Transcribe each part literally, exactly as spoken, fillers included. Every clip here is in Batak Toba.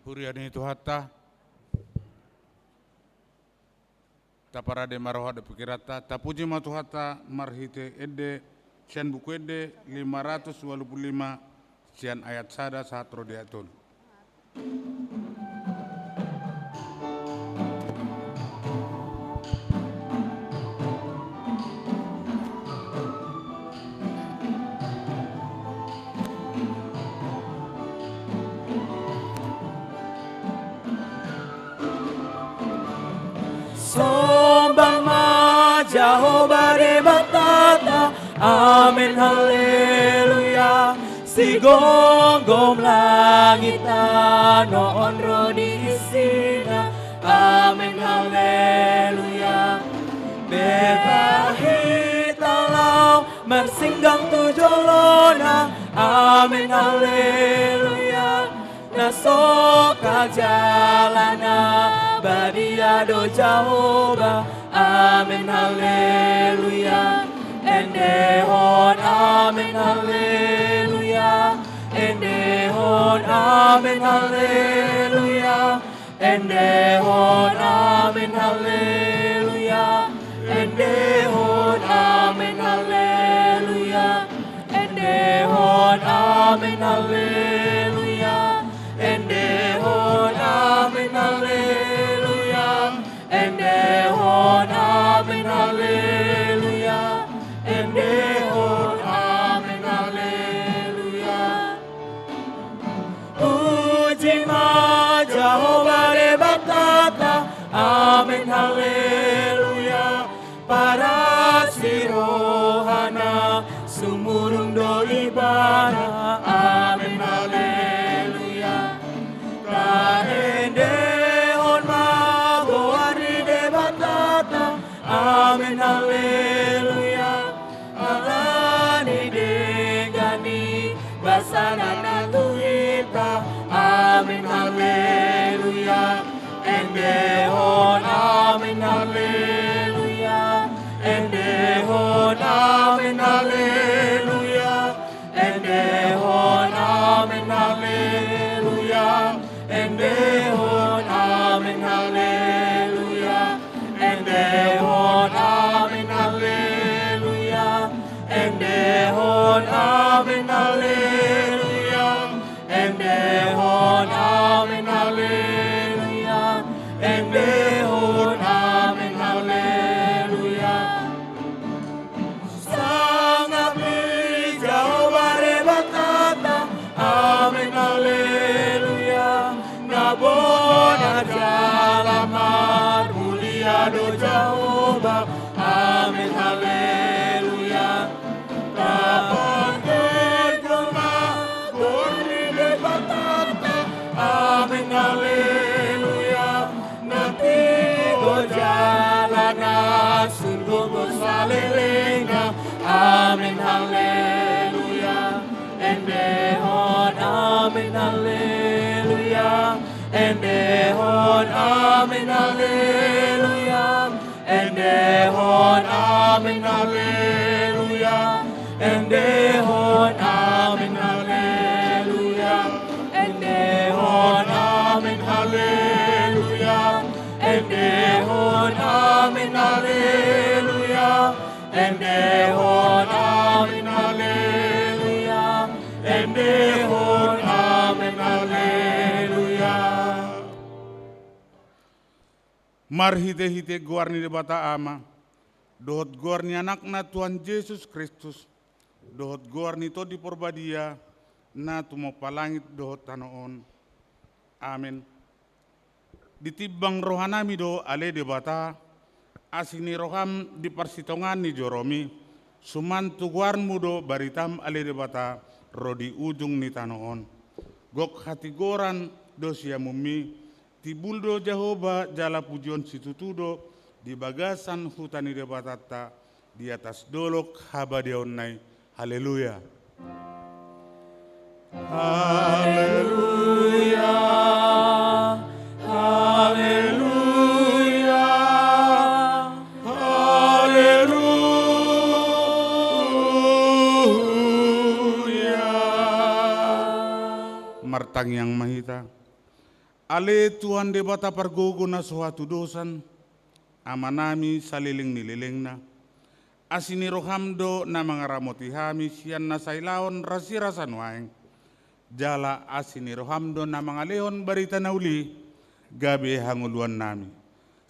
Huria ni Tuhanta, taparade ma roha dohot pikiranta, tapuji ma Tuhanta marhite ende, sian Buku Ende lima ratus ualu pulu lima, sian ayat sada sahat ro di ayat tolu. Somba ma Jahowa Debatanta, amen haleluya. Sigomgom langit tano on ro di isina, amen haleluya. Beta hita laho marsinggang tu jolona, amen haleluya. Na so jala na badia do Jahowa, amen haleluya. Endehon amen haleluya. Endehon amen haleluya. Endehon amen haleluya. Endehon amen haleluya. Endehon amen haleluya. Endehon amen haleluya. Endehon amen haleluya. Endehon amen haleluya. Puji ma Jahowa Debatanta, amen haleluya. Paras ni rohana sumurung do Ibana, amen haleluya. Taendehon ma goar ni Debatanta, amen haleluya. Ala ni denggan ni basana na tu hita, amen haleluya. Endehon amen haleluya. Endehon amen haleluya. Endehon amen haleluya. Endehon amen haleluya. Endehon amen haleluya. Endehon amen haleluya. Endehon amen haleluya. Endehon amen haleluya. Sangap ni Jahowa Debatanta, amen haleluya. Na bona jala marmulia do Jahowa, amen haleluya. Tapangkit ma goar ni Debatanta, amen haleluya. Na tigor jala na sun gogo salelengna, amen haleluya. Endehon amen haleluya. Endehon amen haleluya. Endehon amen haleluya. Endehon amen haleluya. Endehon amen haleluya. Endehon amen haleluya. Endehon amen haleluya. Endehon amen haleluya. Marhitehite goar ni Debata Ama, dohot goar ni Anakna Tuhan Jesus Kristus, dohot goar ni Tondi Porbadia, na tumompa langit dohot tano on. Amen. Ditimbang rohanami do ale Debata, asi ni roham di parsitongaan ni joromi, suman tu goarmu do baritam ale Debata, ro di ujung ni tano on. Gok hatigoran do siamunmi, timbul do Jahowa jala pujion situtu do di bagasan huta ni Debatanta, di atas dolok habadiaonna i. Haleluya. Haleluya. Haleluya. Haleluya. Martangiang ma hita. Ale Tuhan Debata pargogo na so hatudosan, Amanami saleleng ni lelengna, asi ni roham do na mangaramoti hami sian na sailaon rasirasa nuaeng, jala asi ni roham do na mangalehon barita na uli gabe hangoluannami.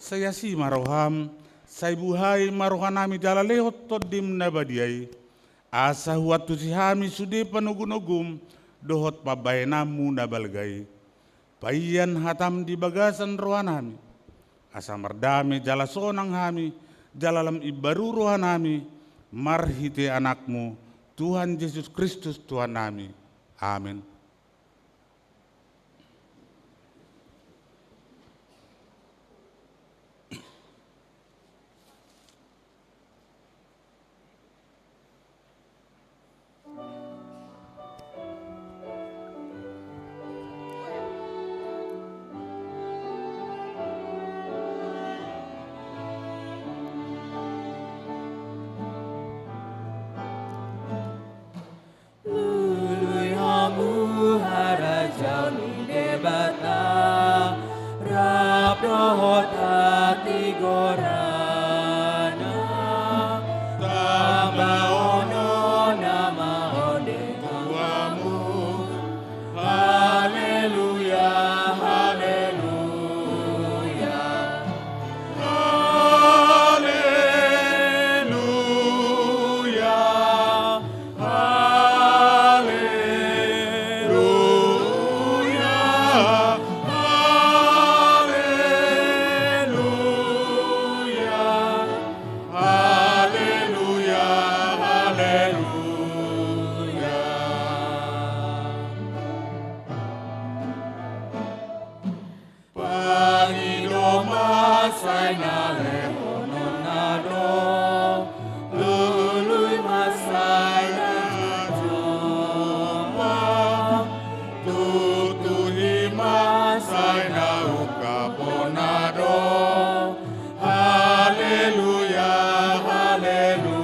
Sai asi ma roham, sai buhai ma rohanami jala lehon Tondim na badia i, asa huantusi hami sude panogunogum dohot pambahenanmu na balga i. Paian hatam di bagasan rohanami, asa mardame jala sonang hami, jala lam imbaru rohanami, marhite Anakmu, Tuhan Jesus Kristus Tuhannami. Amen. Lului hamu harajaon ni Debata, rap dohot hatigoranna, tambahononna ma on tu hamu. Haleluya, haleluya. Haleluya, haleluya, haleluya, haleluya, haleluya. Pangido ma sai na lehononna do, lului ma sai na jompa, tutuhi ma sai na ungkaponna do. Haleluya, haleluya,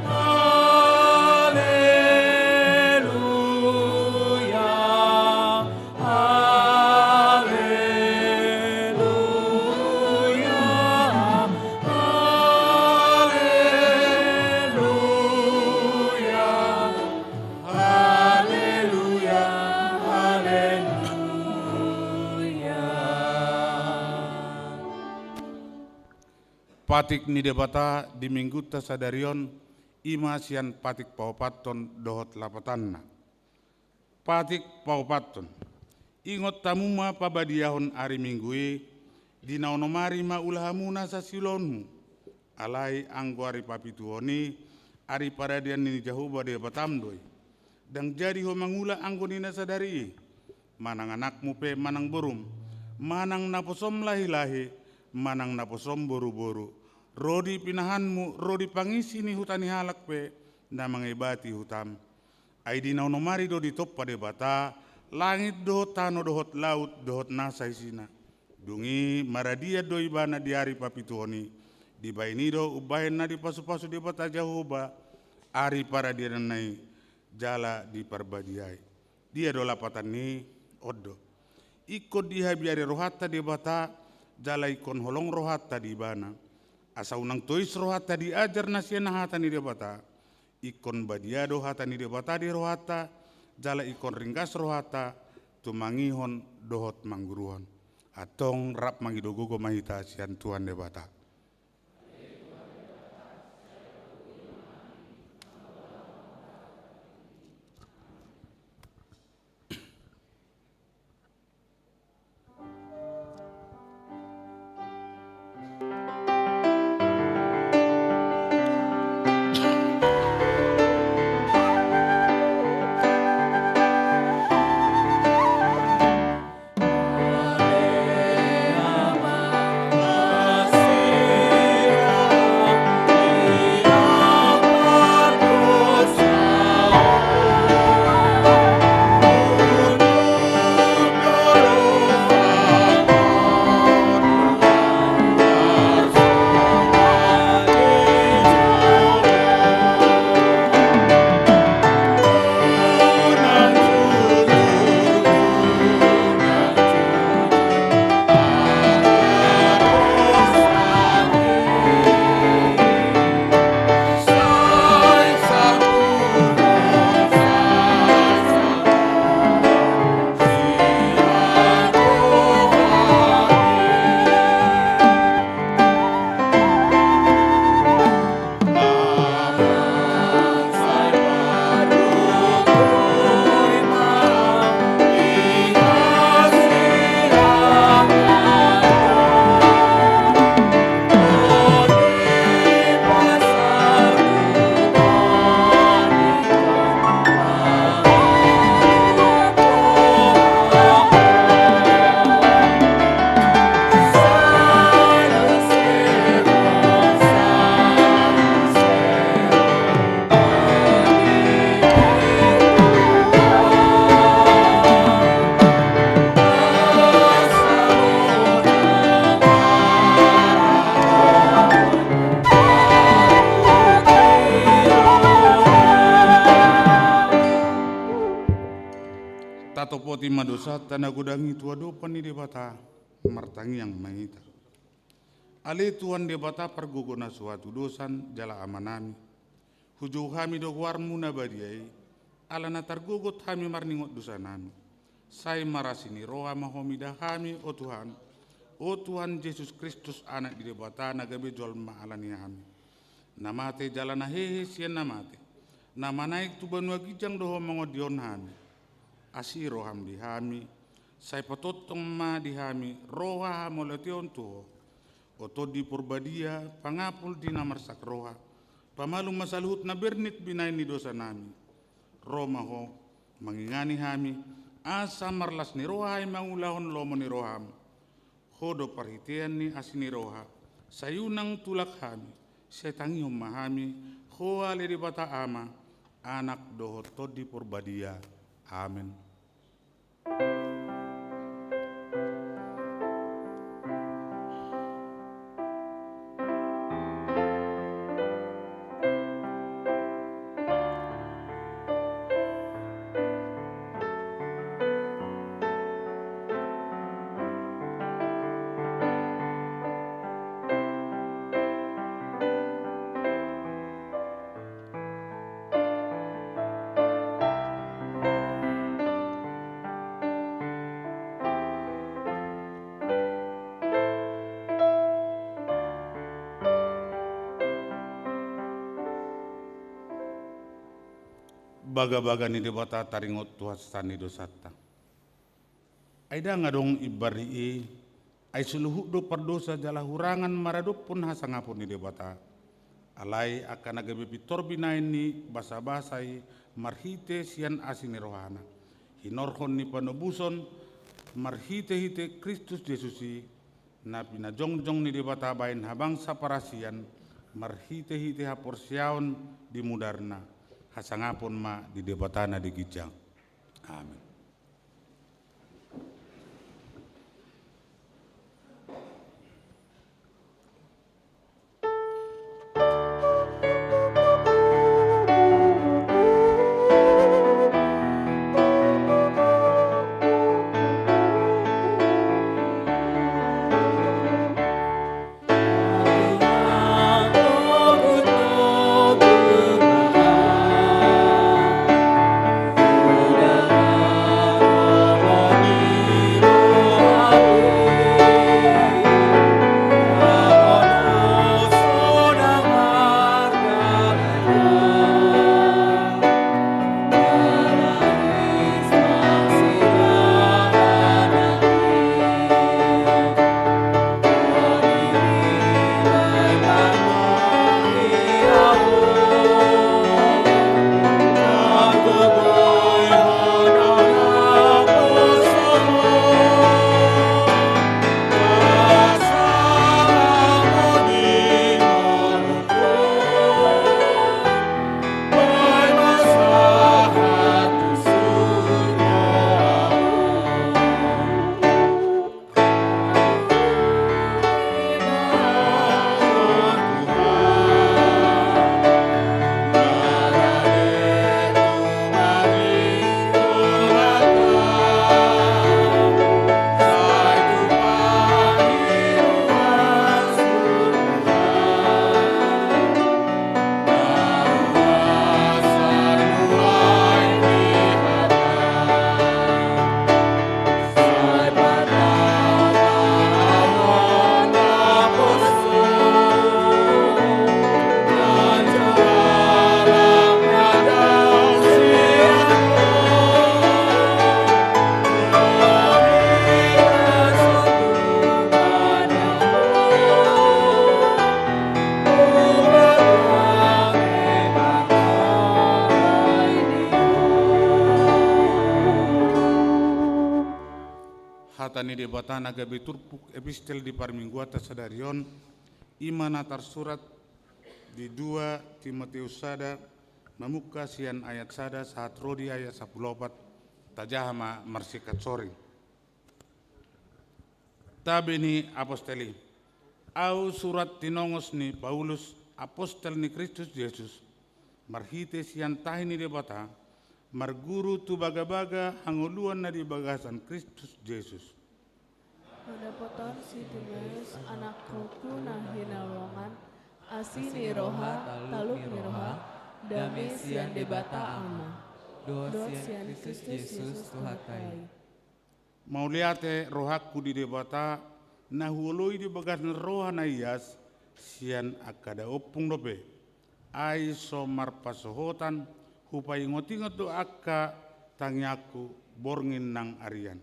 haleluya. Haleluya, haleluya, haleluya, haleluya. Patik ni Debata di Minggunta sadari on, i ma sian patik paopathon dohot lapatanna. Patik paopathon. Ingot hamu ma pabadiahon ari Minggu i, di na onom ari ma ulahamuna sasiulaonmu. Alai anggo ari papituhon i, ari paradian ni Jahowa Debatam do i. Ndang jadi ho mangula anggo ni na sadari i, manang anakmu pe manang borum, manang naposom lahilahi, manang naposom boruboru, ro di pinahanmu, ro di pangisi ni huta ni halak pe na mangebati hutam. Ai di na onom ari do ditompa Debata langit dohot tano dohot laut dohot nasa isina. Dung i maradian do ibana di ari papituhon i. Dibahen i do umbahen na dipasupasu Debata Jahowa ari paradiananna i jala diparbadiai. Dia do lapatan ni on do. Ingkon dihabiari rohanta Debata jala ingkon holong rohanta di ibana. Asa unang tois rohanta diajar na sian hata ni Debata. Ingkon badia do hata ni Debata di rohanta, jala ingkon ringgas rohanta tumangihon dohot mangguruhon. Antong rap mangido gogo ma hita sian Tuhan Debata. Santa na godang i tu adopan ni Debata, martangiang ma hita. Ale Tuhan Debata pargogo na so hatudosan jala Amanami, hujou hami do goarmu na badia i, ala na targogot hami marningot dosanami. Sai marasi ni roha ma Ho mida hami, o Tuhan, o Tuhan Jesus Kristus, Anak ni Debata na gabe jolma ala ni hami, na mate jala na hehe sian na mate, na manaek tu banua ginjang do Ho mangondihon hami. Asi roham di hami, sai patongtong ma di hami roha hamauliateon tu Ho. O Tondi Porbadia, pangapul di na marsak roha, pamalum ma saluhut na bernit binahen ni dosanami. Ro ma Ho mangingani hami, asa marlas ni roha hami mangulahon lomo ni roham. Ho do parhitean ni asi ni roha, sai unang tulak hami, sai tangihon ma hami Ho ale Debata Ama, Anak dohot Tondi Porbadia. Amen. Bagabaga ni Debata taringot tu hasesaan ni dosanta. Ai ndang adong imbar i, ai saluhut do pardosa jala hurangan maradophon hasangapon ni Debata. Alai angka na gabe pintor binahen ni basabasa i marhite sian asi ni rohana, hinorhon ni panobuson marhitehite Kristus Jesus i, na pinajongjong ni Debata bahen habangsa parasian, marhitehite haporseaon di mudarna, hasangapon ma di Debata na di ginjang. Amen. Hata ni Debata na gabe turpuk epistel di parmingguanta sadari on, i ma na tarsurat di dua Timoteus sada, mamungka sian ayat sada sahat ro di ayat sampulu opat, tajaha ma marsingkat soring. Tabe ni apostel i. Ahu surat tinongos ni Paulus, apostel ni Kristus Jesus, marhite sian tahi ni Debata, Marguru tu bagabaga hangoluan na di bagasan Kristus Jesus. Mandapothon si Timoteus, anakkonku na hinaholongan, asi ni roha, taluk ni roha, dame sian Debata Ama dohot sian Kristus Jesus Tuhanta i. Mauliate rohangku di Debata, na huoloi di bagasan roha na ias, sian angka daompung dope. Ai so marpasohotan hupaingot-ingot do angka tangiangku borngin nang arian.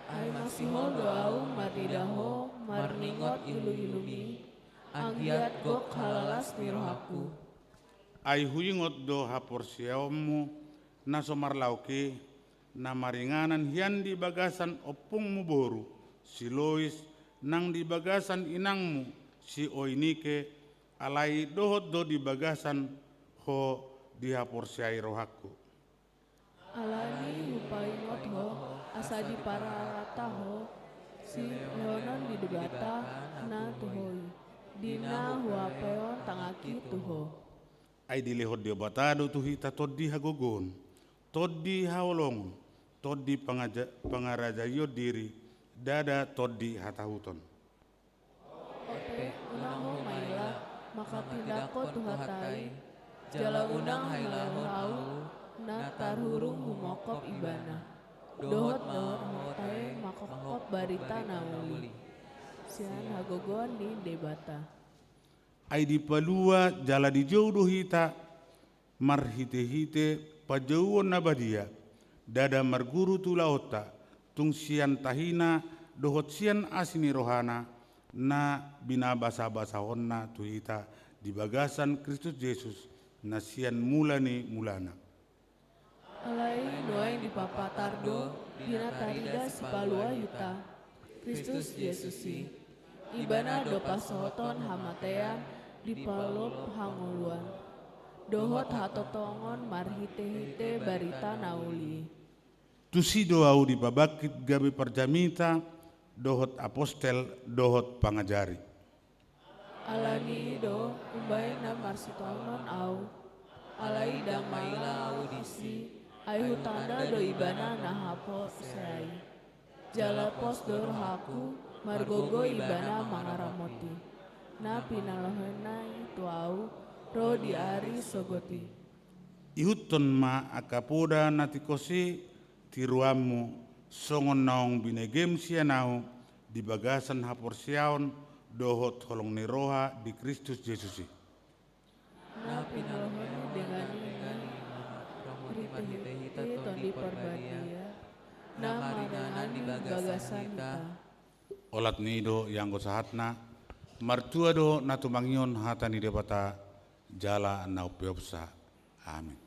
Ai masihol do ahu marnida Ho, marningot ilu-ilumi, anggiat gok halalas ni rohangku. Ai huingot do haporseaonmu na so marlaok i, na maringanan hian di bagasan ompungmu boru, si Lois, nang di bagasan inangmu, si Oinike, alai dohot do di bagasan ho dihaporseai rohangku. Alani hupaingot ho, asa diparalata ho, silehonon ni Debata na tu ho i, di na huapeon tanganki tu ho. Ai dilehon Debata do tu hita tondi hagogoon, tondi haholongon, tondi pangaja-, pangarajaion diri, ndada tondi hatahuton. Ope, unang ho maila, manghatindanghon Tuhanta i, jala unang hailahon ahu, na tarhurung humongkop Ibana. Dohot na hurang hota i manghophop barita na uli sian hagogoon ni Debata. Ai dipalua jala dijou do hita, marhite-hite panjouon na badia, ndada marguru tu ulaonta, tung sian tahina dohot sian asi ni rohana, na binabasa-basahonna tu hita di bagasan Kristus Jesus, na sian mula ni mulana. Alai nuaeng dipapatar do, di na tarida sipalua hita, Kristus Jesus i. Ibana do pasohoton hamatean, dipalop hangoluan, dohot hatongtongon marhite-hite barita na uli i. Tusi do ahu dipabangkit gabe parjamita, dohot apostel, dohot pangajari. Alani i do umbaen na marsitaonon ahu, alai ndang maila ahu disi, ai hutanda do Ibana na haporseai. Jala pos do rohangku, margogo Ibana mangaramoti na pinalahoNa i tu ahu, ro di ari sogot i. Ihuthon ma angka poda na tingkos i tiruanmu, songon naung binegem sian ahu, di bagasan haporseaon dohot holong ni roha di Kristus Jesus i. Na pinalahoNi dengan i, marhite-hite Tondi Parbadia, na maringanan di bagasan hita. Olat ni i do ianggo sahatna, martua do na tumangihon hata ni Debata, jala na umpeopsa. Amin.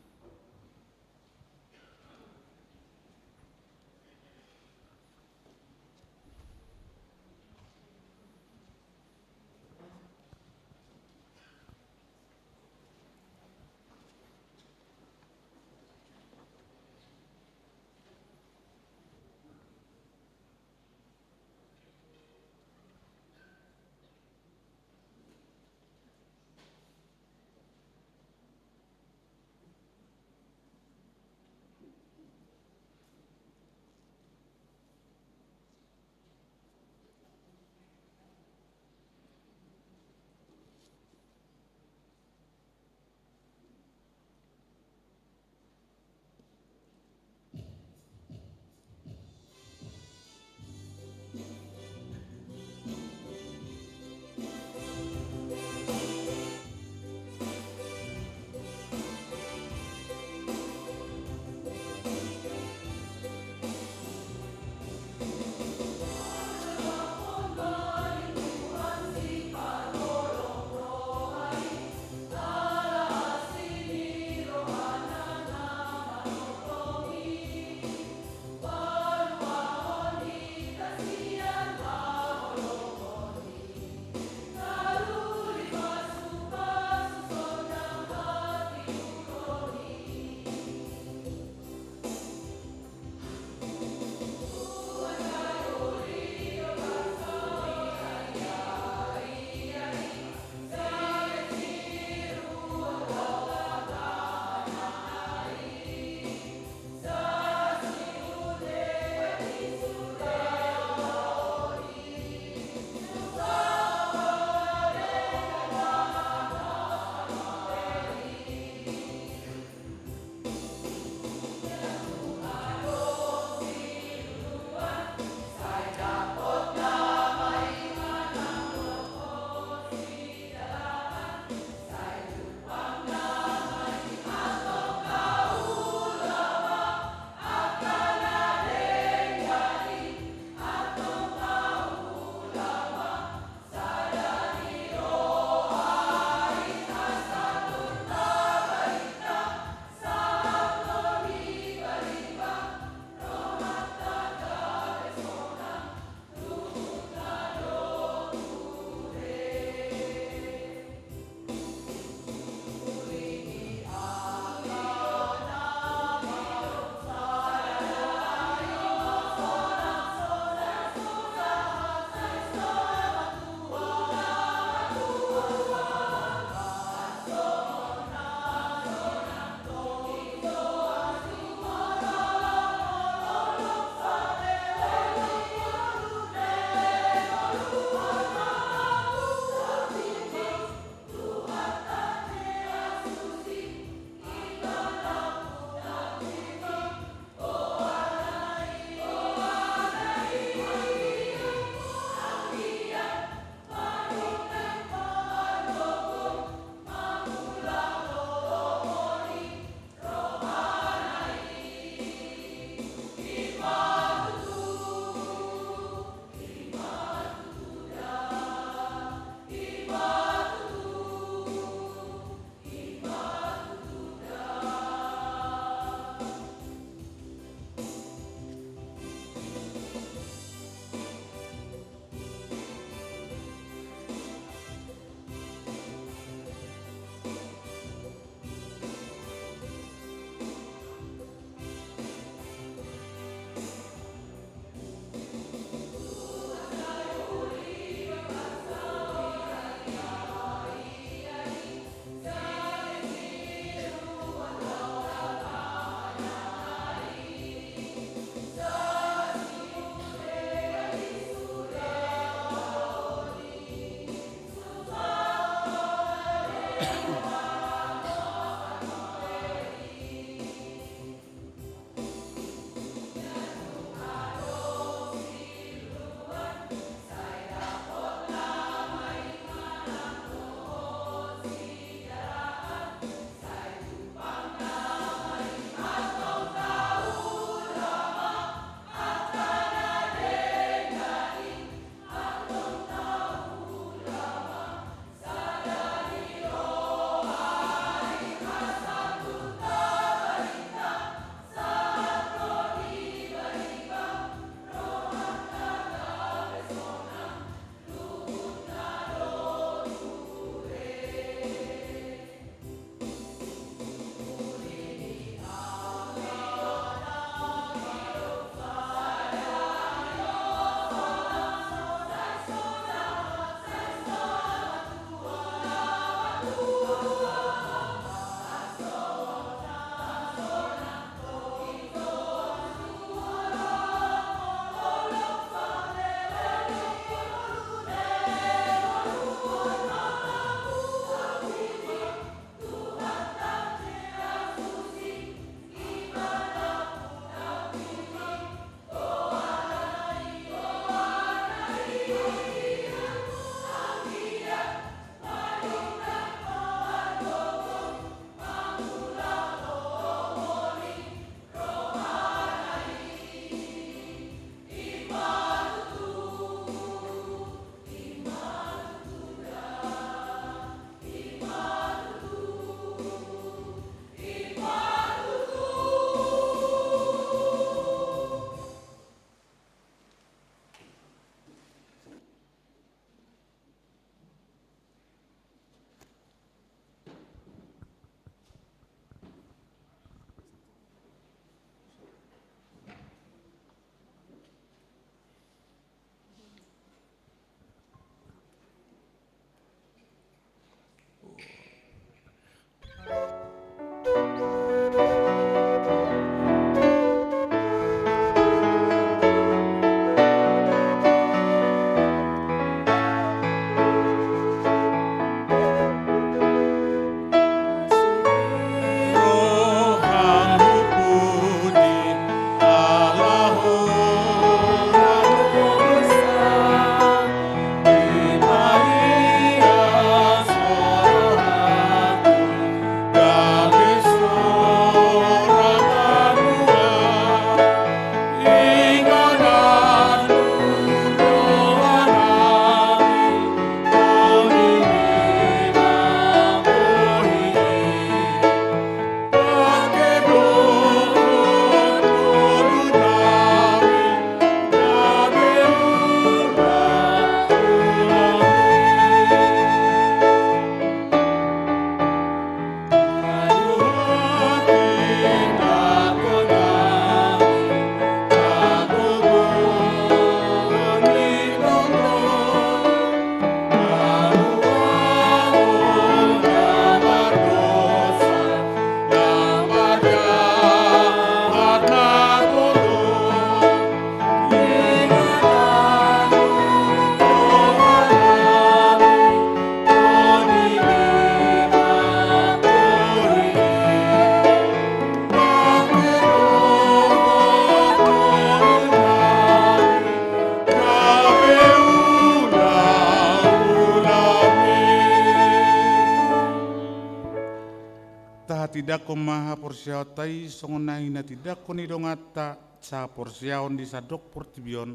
Tindanghon ma haporseaonta i songon na hinatindangkon ni donganta sahaporseaon di sandok portibi on,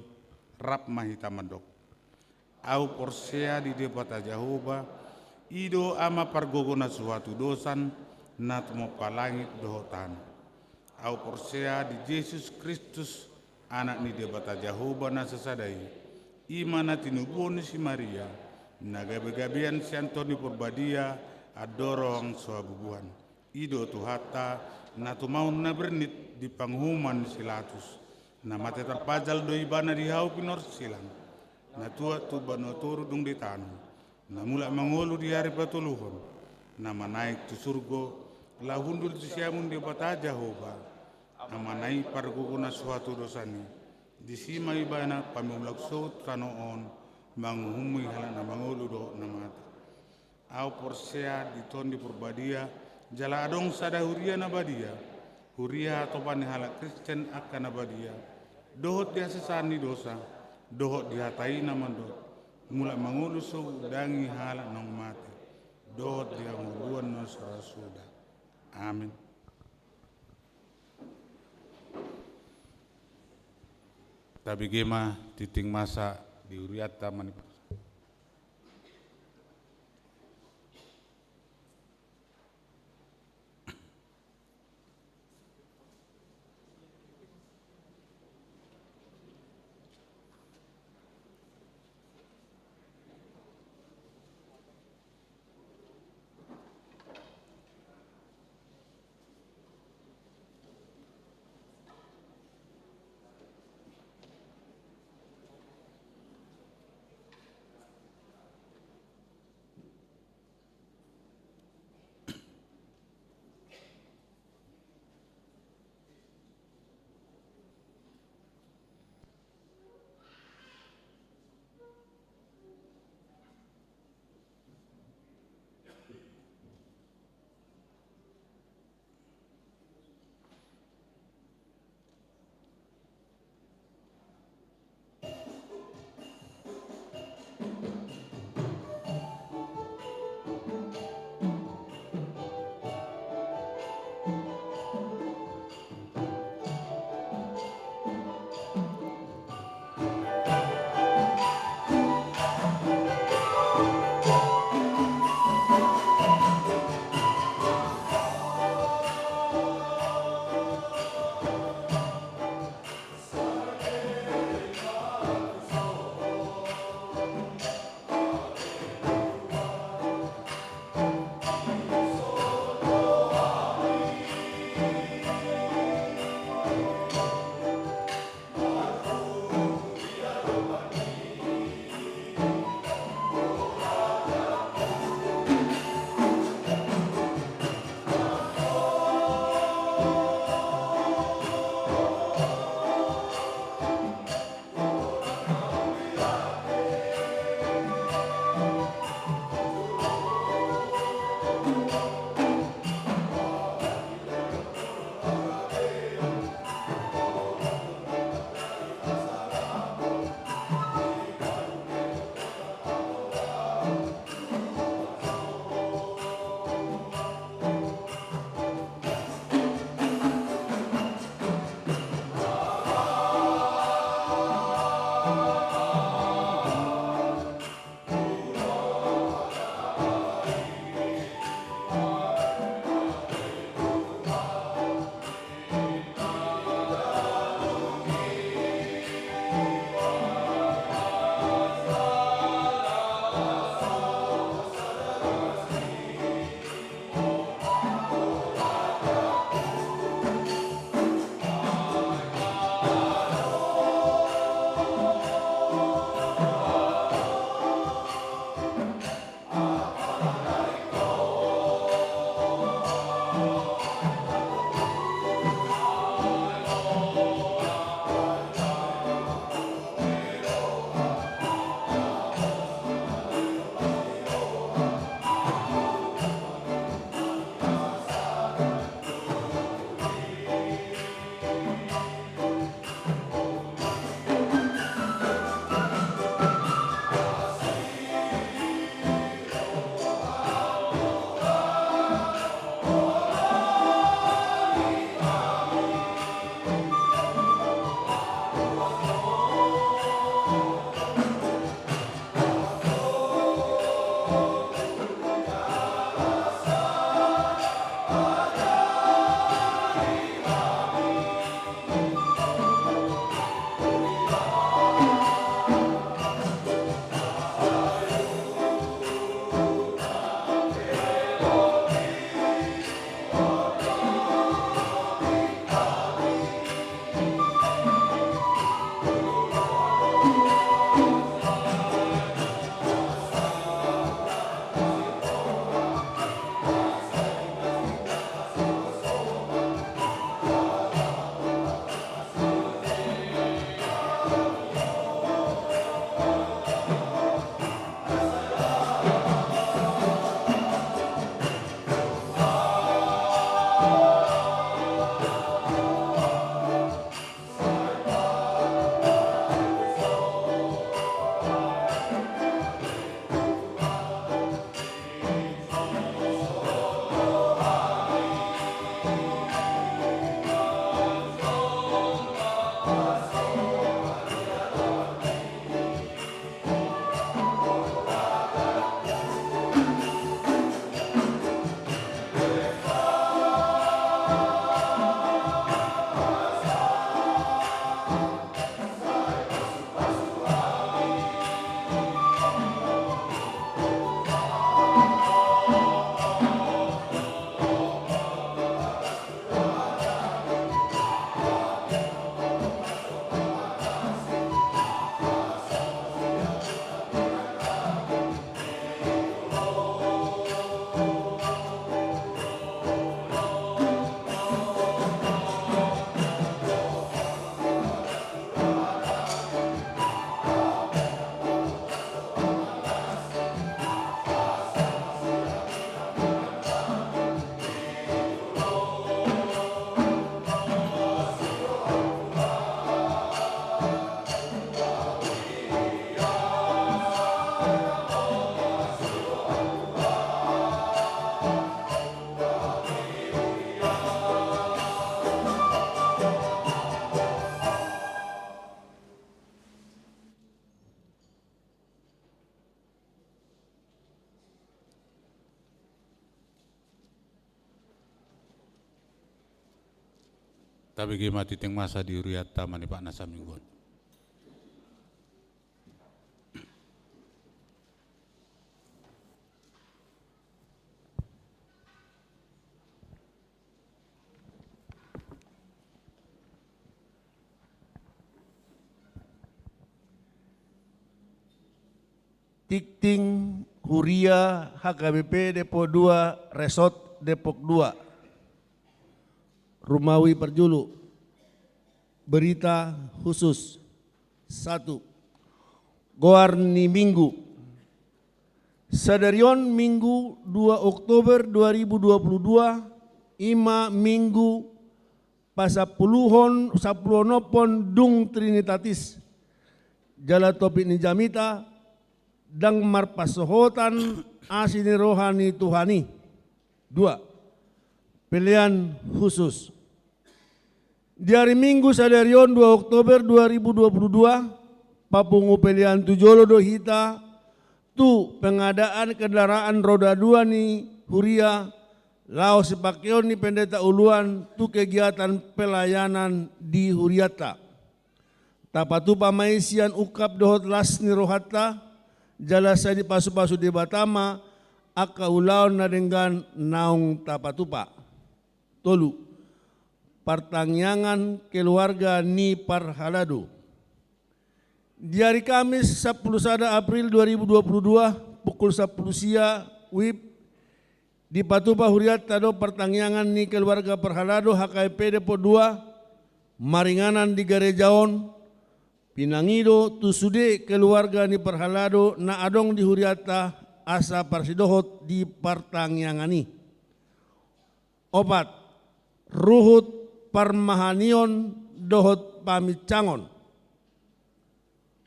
rap ma hita mandok. Ahu porsea di Debata Jahowa, i do Ama pargogo na so hatudosan, na tumompa langit dohot tano. Ahu porsea di Jesus Kristus, Anak ni Debata Jahowa na sasada i, i ma na tinubuhon ni si Maria, na gabegabean sian Tondi Porbadia, andorang so habubuhan. I do Tuhanta, na tumaon na bernit di panguhuman ni si Pilatus, na mate tarpajal do ibana di hau pinorsilang, na tuat tu banua toru dung ditano, na mulak mangolu di ari patoluhon, na manaek tu surgo, laho hundul tu siamun Debata Jahowa, Amana i pargogo na so hatudosan i, disi ma ibana pamulak sogot tu tano on, manguhumi halak na mangolu dohot na mate. Ahu porsea di Tondi Porbadia, jala adong sada huria na badia, huria hatopan ni halak Kristen angka na badia, dohot di hasesaan ni dosa, dohot di hata i na mandok, mulak mangolu sogot undangi halak naung mate, dohot di hangoluan na so ra suda. Amin. Tabege ma tingting masa di hurianta manipat. Tabege ma tingting masa di hurianta manipat na saminggu on. Tingting huria H K B P Depok dua, Resort Depok dua. Rumawi parjolo. Berita khusus. Satu. Goar ni Minggu. Sadari on Minggu dua Oktober dua ribu dua puluh dua, i ma Minggu pasampuluhon, sampuluhononhon dung Trinitatis. Jala topik ni jamita, ndang marpansohotan asi ni roha ni Tuhan i. Dua. Pelean khusus. Di ari Minggu sadari on dua Oktober dua ribu dua puluh dua, papungu pelean tu jolo do hita tu pengadaan kendaraan roda dua ni huria laho sipangkeon ni pendeta uluan tu kegiatan pelayanan di hurianta. Tapatupa ma i sian ungkap dohot las ni rohanta, jala sai dipasupasu Debata ma angka ulaon na denggan naung tapatupa. Tolu. Partangiangan keluarga ni parhalado. Di ari Kamis sampulu sada April dua ribu dua puluh dua, pukul sampulu sia WIB, dipatupa hurianta do partangiangan ni keluarga parhalado H K B P Depok dua, maringanan di gareja on, pinangido tu sude keluarga ni parhalado na adong di hurianta asa parsidohot di partangiangan i. Opat, ruhut parmahanion dohot paminsangon.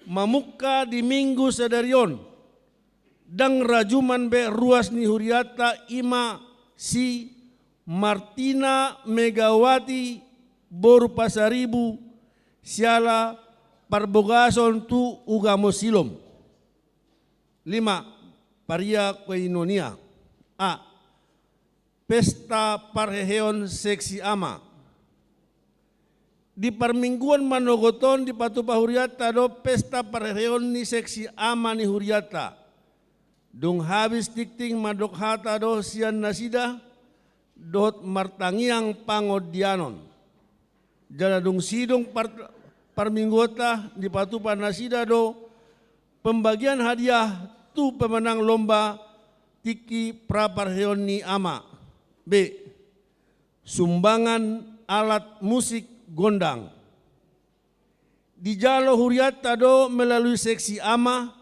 Mamungka di Minggu sadari on, ndang rajuman be ruas ni hurianta i ma si Martina Megawati boru Pasaribu siala parbogason tu ugamo Silom. Lima, paria koinonia. A. Pesta parheheon seksi ama. Di parmingguon manogot on dipatupa hurianta do pesta parheheon ni seksi ama ni hurianta. Dung habis tingting mandok hata do sian nasida dohot martangiang pangondianon. Jala dung sidung par-, parmingguonta dipatupa nasida do pembagian hadiah tu pemenang lomba tingki praparheheon ni ama. B. Sumbangan alat musik gondang. Dijalo hurianta do melalui seksi ama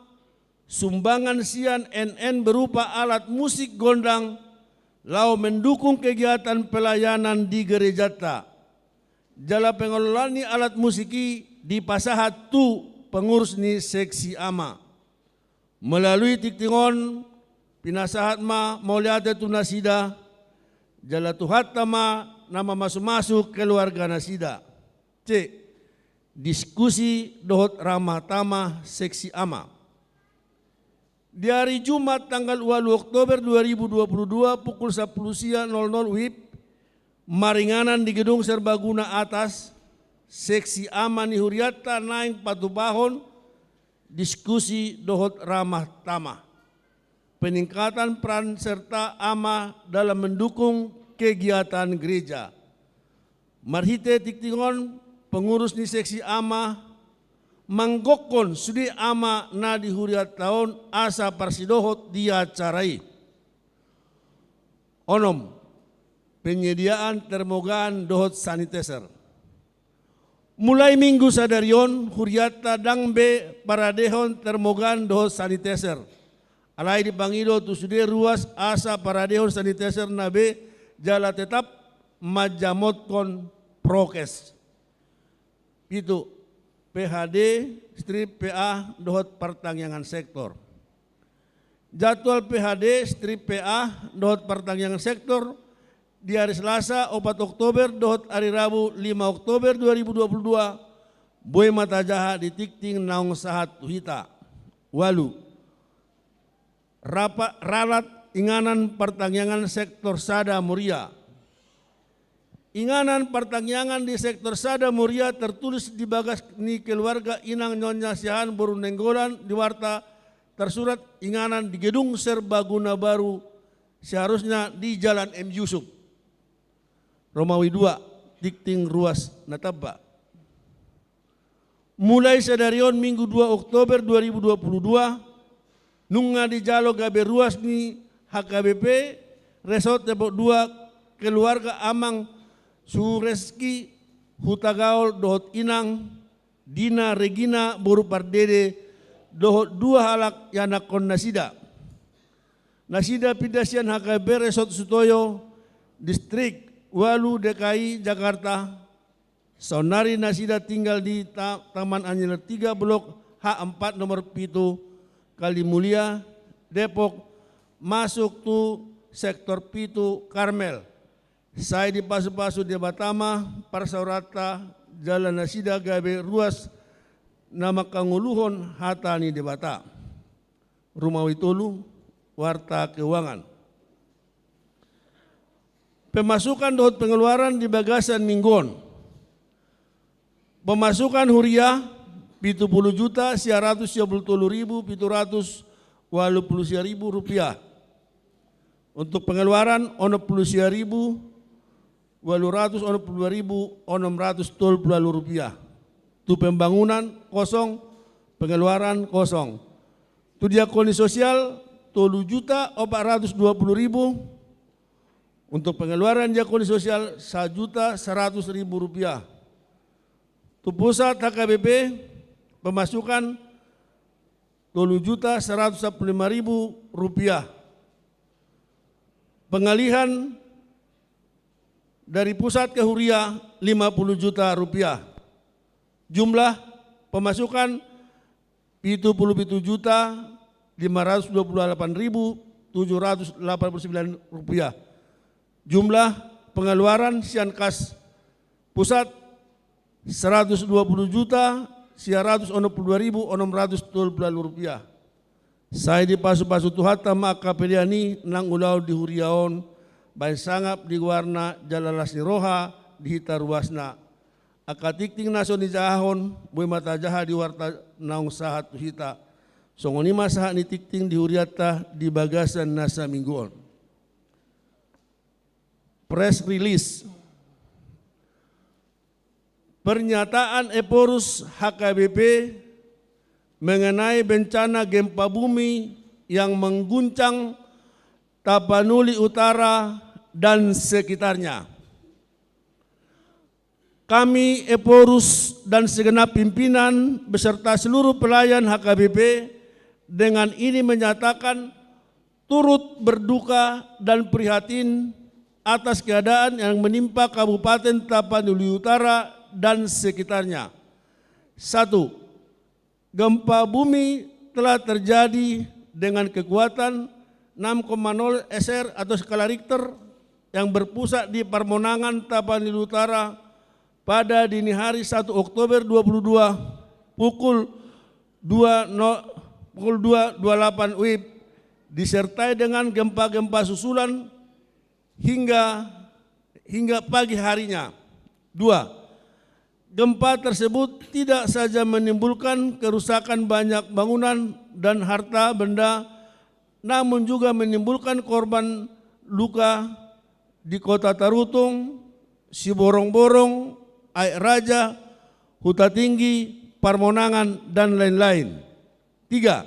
sumbangan sian N N berupa alat musik gondang laho mendukung kegiatan pelayanan di gerejanta. Jala pengelolaan ni alat musik i dipasahat tu pengurus ni seksi ama. Melalui tingting on pinasahat ma mauliate tu nasida, jala Tuhanta ma na mamasumasu keluarga nasida. C. Diskusi dohot ramah tamah seksi ama. Di ari Jumat tanggal ualu Oktober dua ribu dua puluh dua pukul sampulu sia nol nol WIB, maringanan di Gedung Serbaguna Atas, seksi ama ni hurianta naeng patupahon diskusi dohot ramah tamah. Peningkatan peran serta ama dalam mendukung kegiatan gereja. Marhite tingting on, pengurus ni seksi ama manggokkon sude ama na di hurianta on asa parsidohot di acara i. Onom, penyediaan termogan dohot sanitizer. Mulai Minggu sadari on, hurianta ndang be paradehon termogan dohot sanitizer. Alai dipangido tu sude ruas asa paradehon sanitizer na be jala tetap manjamothon prokes. Pitu, P H D, strip P A dohot partangiangan sektor. Jadwal P H D, strip P A dohot partangiangan sektor di ari Selasa opat Oktober dohot ari Rabu lima Oktober dua ribu dua puluh dua, boi ma tajaha di tingting naung sahat tu hita. Ualu, rapa-, ralat inganan partangiangan sektor sada Moria. Inganan partangiangan di sektor sada Moria tertulis di bagas ni keluarga Inang Nyonya Siahaan boru Nainggolan di warta tersurat inganan di gedung serbaguna baru, seharusnya di Jalan M Yusuf. Romawi dua, tingting ruas na tamba. Mulai sadari on Minggu dua Oktober dua ribu dua puluh dua, nunga dijalo gabe ruas ni H K B P Resort Depok dua keluarga Amang Sureski Hutagaol dohot Inang Dina Regina boru Pardede dohot dua halak ianakhon nasida. Nasida pinda sian H K B P Resort Sutoyo, Distrik ualu D K I Jakarta. Saonnari nasida tinggal di ta-, Taman Anyer tiga, Blok H empat, nomor pitu, Kalimulia, Depok, masuk tu Sektor pitu, Karmel. Sai dipasupasu Debata ma parsaoranta jala nasida gabe ruas na mangkangoluhon hata ni Debata. Romawi tolu, warta keuangan. Pemasukan dohot pengeluaran di bagasan minggu on. Pemasukan huria, pitu pulu juta sia ratus sia pulu tolu ribu pitu ratus ualu pulu sia ribu rupiah. Untuk pengeluaran, onom pulu sia ribu ualu ratus onom pulu dua ribu onom ratus tolu pulu ualu rupiah. Tu pembangunan, kosong. Pengeluaran, kosong. Tu diakoni sosial, tolu juta opat ratus dua pulu ribu. Untuk pengeluaran diakoni sosial, sajuta saratus ribu rupiah. Tu pusat H K B P, pemasukan, tolu juta saratus sampulu lima ribu rupiah. Pengalihan dari pusat ke huria, lima puluh juta rupiah. Jumlah pemasukan, pitu pulu pitu juta lima ratus dua pulu delapan ribu tujuh ratus delapan pulu sembilan rupiah. Jumlah pengeluaran sian kas pusat, saratus dua pulu juta sia ratus onom pulu dua ribu onom ratus tolu pulu ualu rupiah. Sai dipasupasu Tuhanta ma angka pelean i nang ulaon di huria on, baen sangap di goarna jala las ni roha di hita ruasna. Angka tingting na so nijahahon, boi ma tajaha di warta naung sahat tu hita. Songon i ma sahat ni tingting di hurianta di bagasan na saminggu on. Press release. Pernyataan Ephorus H K B P mengenai bencana gempa bumi yang mengguncang Tapanuli Utara dan sekitarnya. Kami, Ephorus, dan segenap pimpinan beserta seluruh pelayan H K B P dengan ini menyatakan turut berduka dan prihatin atas keadaan yang menimpa Kabupaten Tapanuli Utara dan sekitarnya. Satu, gempa bumi telah terjadi dengan kekuatan enam koma nol S R atau skala Richter yang berpusat di Parmonangan, Tapanuli Utara pada dini hari satu Oktober dua puluh dua pukul dua no-, pukul dua dua puluh delapan W I B, disertai dengan gempa-gempa susulan hingga, hingga pagi harinya. Dua, gempa tersebut tidak saja menimbulkan kerusakan banyak bangunan dan harta benda, namun juga menimbulkan korban luka di Kota Tarutung, Siborongborong, Aek Raja, Hutatinggi, Parmonangan, dan lain-lain. Tiga,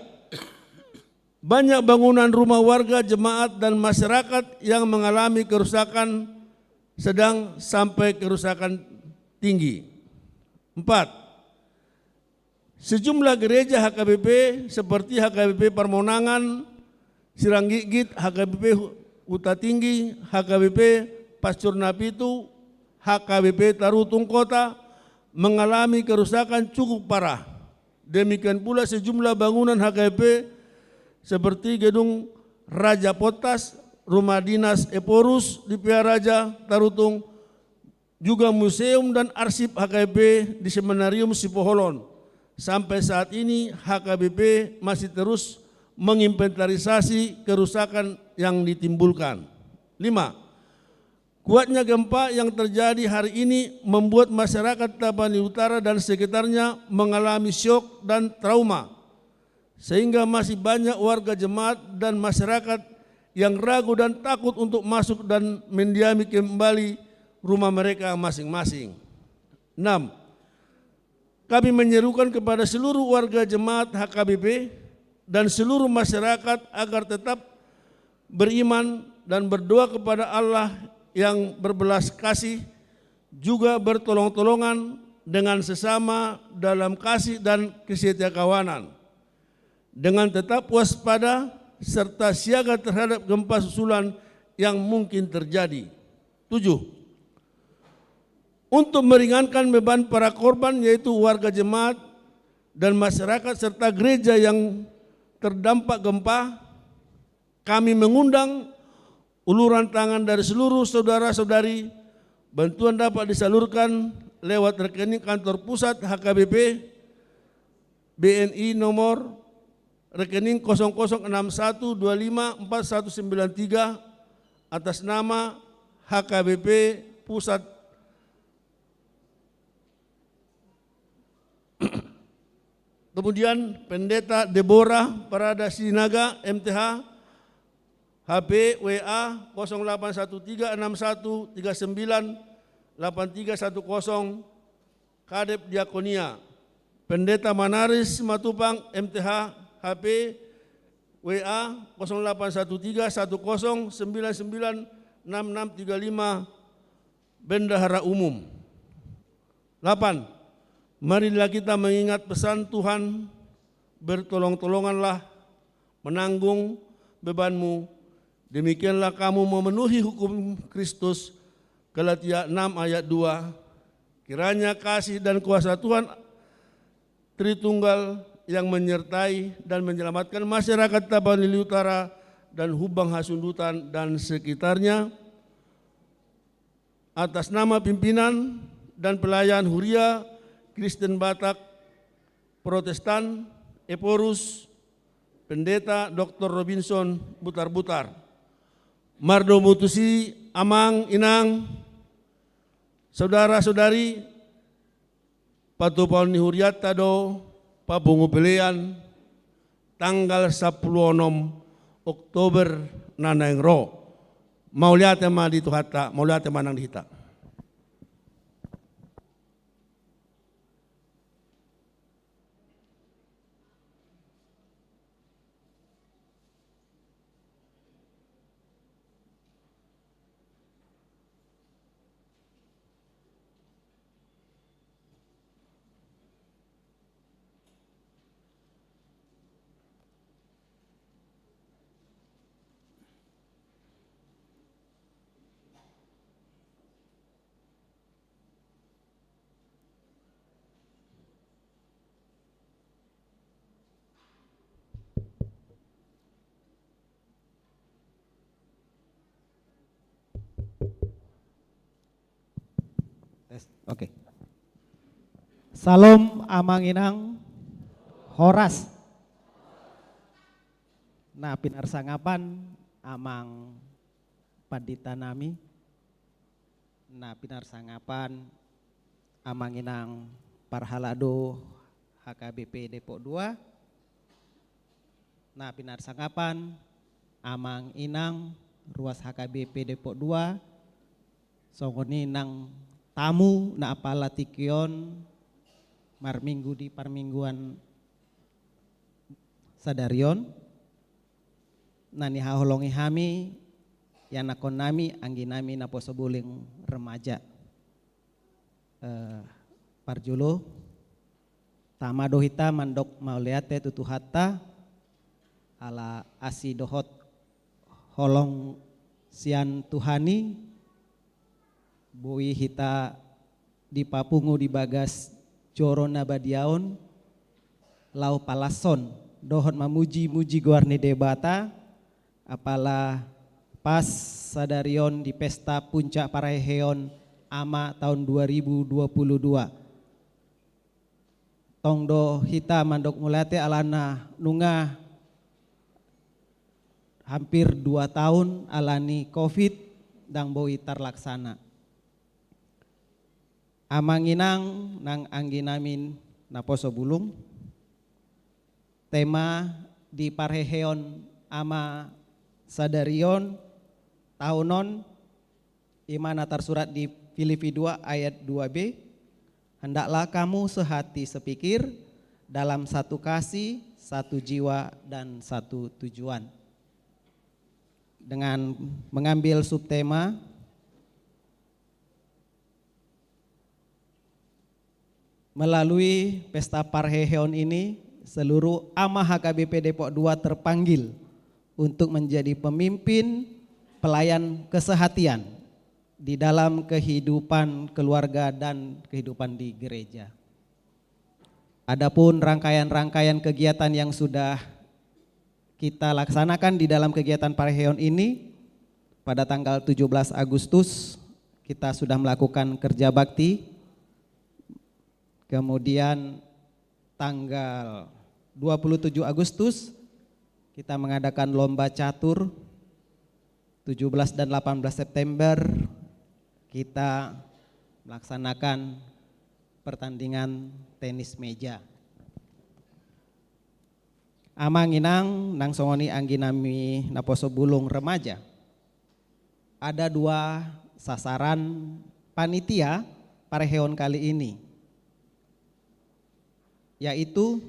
banyak bangunan rumah warga, jemaat, dan masyarakat yang mengalami kerusakan sedang sampai kerusakan tinggi. Empat, sejumlah gereja H K B P seperti H K B P Parmonangan, Siranggitgit, H K B P Hu-, Hutatinggi, H K B P Pastur Napitu, H K B P Tarutung Kota mengalami kerusakan cukup parah. Demikian pula sejumlah bangunan H K B P seperti gedung Raja Pontas, rumah dinas Ephorus di Pea Raja Tarutung, juga museum dan arsip H K B P di Seminarium Sipoholon. Sampai saat ini H K B P masih terus menginventarisasi kerusakan yang ditimbulkan. Lima, Kuatnya gempa yang terjadi hari ini membuat masyarakat Tapanuli Utara dan sekitarnya mengalami syok dan trauma, sehingga masih banyak warga jemaat dan masyarakat yang ragu dan takut untuk masuk dan mendiami kembali rumah mereka masing-masing. Enam, kami menyerukan kepada seluruh warga jemaat H K B P dan seluruh masyarakat agar tetap beriman dan berdoa kepada Allah yang berbelas kasih, juga bertolong-tolongan dengan sesama dalam kasih dan kesetiakawanan, dengan tetap waspada serta siaga terhadap gempa susulan yang mungkin terjadi. Tujuh, untuk meringankan beban para korban, yaitu warga jemaat dan masyarakat serta gereja yang terdampak gempa, kami mengundang uluran tangan dari seluruh saudara-saudari. Bantuan dapat disalurkan lewat rekening kantor pusat H K B P, B N I nomor rekening kosong kosong enam satu dua lima empat satu sembilan tiga, atas nama H K B P Pusat. Kemudian Pendeta Deborah Parada Sinaga, M T H, H P W A kosong delapan satu tiga enam satu tiga sembilan delapan tiga satu kosong, Kadep Diakonia. Pendeta Manaris Matupang, M T H, H P W A kosong delapan satu tiga satu kosong sembilan sembilan enam enam tiga lima, Bendahara Umum. Delapan, marilah kita mengingat pesan Tuhan, "Bertolong-tolonganlah menanggung bebanmu, demikianlah kamu memenuhi hukum Kristus." Galatia enam ayat dua. Kiranya kasih dan kuasa Tuhan Tritunggal yang menyertai dan menyelamatkan masyarakat Tapanuli Utara dan Humbang Hasundutan dan sekitarnya, atas nama pimpinan dan pelayan Huria Kristen Batak Protestan, Ephorus, Pendeta Doktor Robinson Butarbutar. Mardomu tusi, amang, inang, saudara-saudari, patupaon ni hurianta do papungu pelean tanggal sampulu onom Oktober na naeng ro. Mauliate ma di Tuhanta, mauliate ma nang di hita. Tes, oke. Salom, amang inang. Horas. Na pinarsangapan, amang pandita nami. Na pinarsangapan, amang inang parhalado H K B P Depok dua. Na pinarsangapan, amang inang ruas H K B P Depok dua, songon i nang tamu na apala tingki on marminggu di parmingguan sadari on, na nihaholongi hami ianakkon nami, anggi nami naposo buling remaja. Eh, parjolo, tama do hita mandok mauliate tu Tuhanta, ala asi dohot holong sian Tuhan i, boi hita dipapungu di bagas joro na badia on, laho palashon dohot mamuji-muji goar ni Debata, apala pas sadari on di pesta puncak parheheon ama taon dua ribu dua puluh dua. Tong do hita mandok mauliate alana nunga hampir dua taon alani covid, ndang boi tarlaksana. Amang inang nang anggi nami naposo bulung, tema di parheheon ama sadari on, taon on, ima na tarsurat di Filipi dua ayat dua b, "Hendaklah kamu sehati sepikir, dalam satu kasih, satu jiwa, dan satu tujuan." Dengan mengambil subtema, melalui pesta parheheon ini, seluruh ama H K B P Depok dua terpanggil untuk menjadi pemimpin pelayan kesehatian di dalam kehidupan keluarga dan kehidupan di gereja. Adapun rangkaian-rangkaian kegiatan yang sudah kita laksanakan di dalam kegiatan parheheon ini, pada tanggal tujuh belas Agustus kita sudah melakukan kerja bakti. Kemudian tanggal dua puluh tujuh Agustus kita mengadakan lomba catur. Tujuh belas dan delapan belas September kita melaksanakan pertandingan tenis meja. Amang inang nang songon i anggi nami naposo bulung remaja, ada dua sasaran panitia parheheon kali ini, yaitu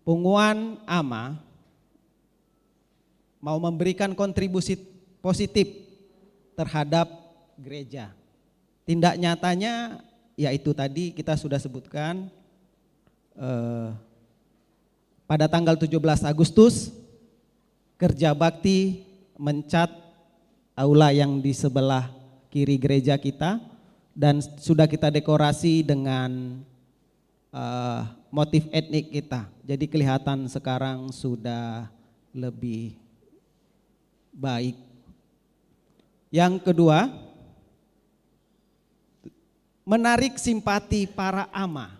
punguan ama mau memberikan kontribusi positif terhadap gereja. Tindak nyatanya yaitu tadi kita sudah sebutkan, eh, pada tanggal tujuh belas Agustus, kerja bakti mencat aula yang di sebelah kiri gereja kita, dan sudah kita dekorasi dengan, eh, motif etnik kita. Jadi kelihatan sekarang sudah lebih baik. Yang kedua, menarik simpati para ama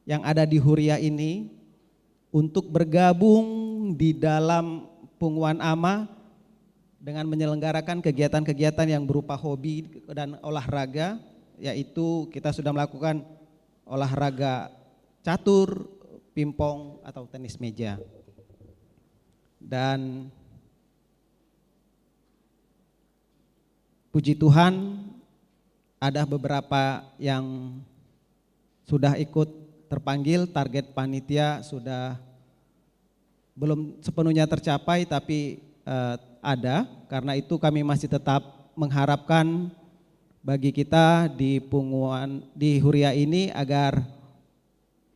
yang ada di Huria ini untuk bergabung di dalam punguan ama dengan menyelenggarakan kegiatan-kegiatan yang berupa hobi dan olahraga, yaitu kita sudah melakukan olahraga catur, pingpong, atau tenis meja. Dan puji Tuhan, ada beberapa yang sudah ikut terpanggil, target panitia sudah belum sepenuhnya tercapai, tapi, eh, ada. Karena itu kami masih tetap mengharapkan bagi kita di punguan, di Huria ini agar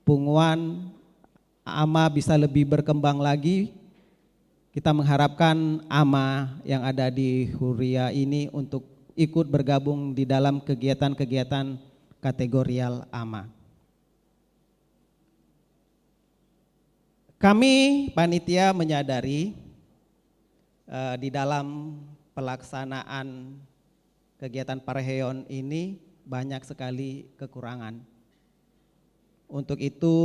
punguan ama bisa lebih berkembang lagi. Kita mengharapkan ama yang ada di Huria ini untuk ikut bergabung di dalam kegiatan-kegiatan kategorial ama. Kami panitia menyadari, eh, di dalam pelaksanaan kegiatan parheheon ini banyak sekali kekurangan. Untuk itu,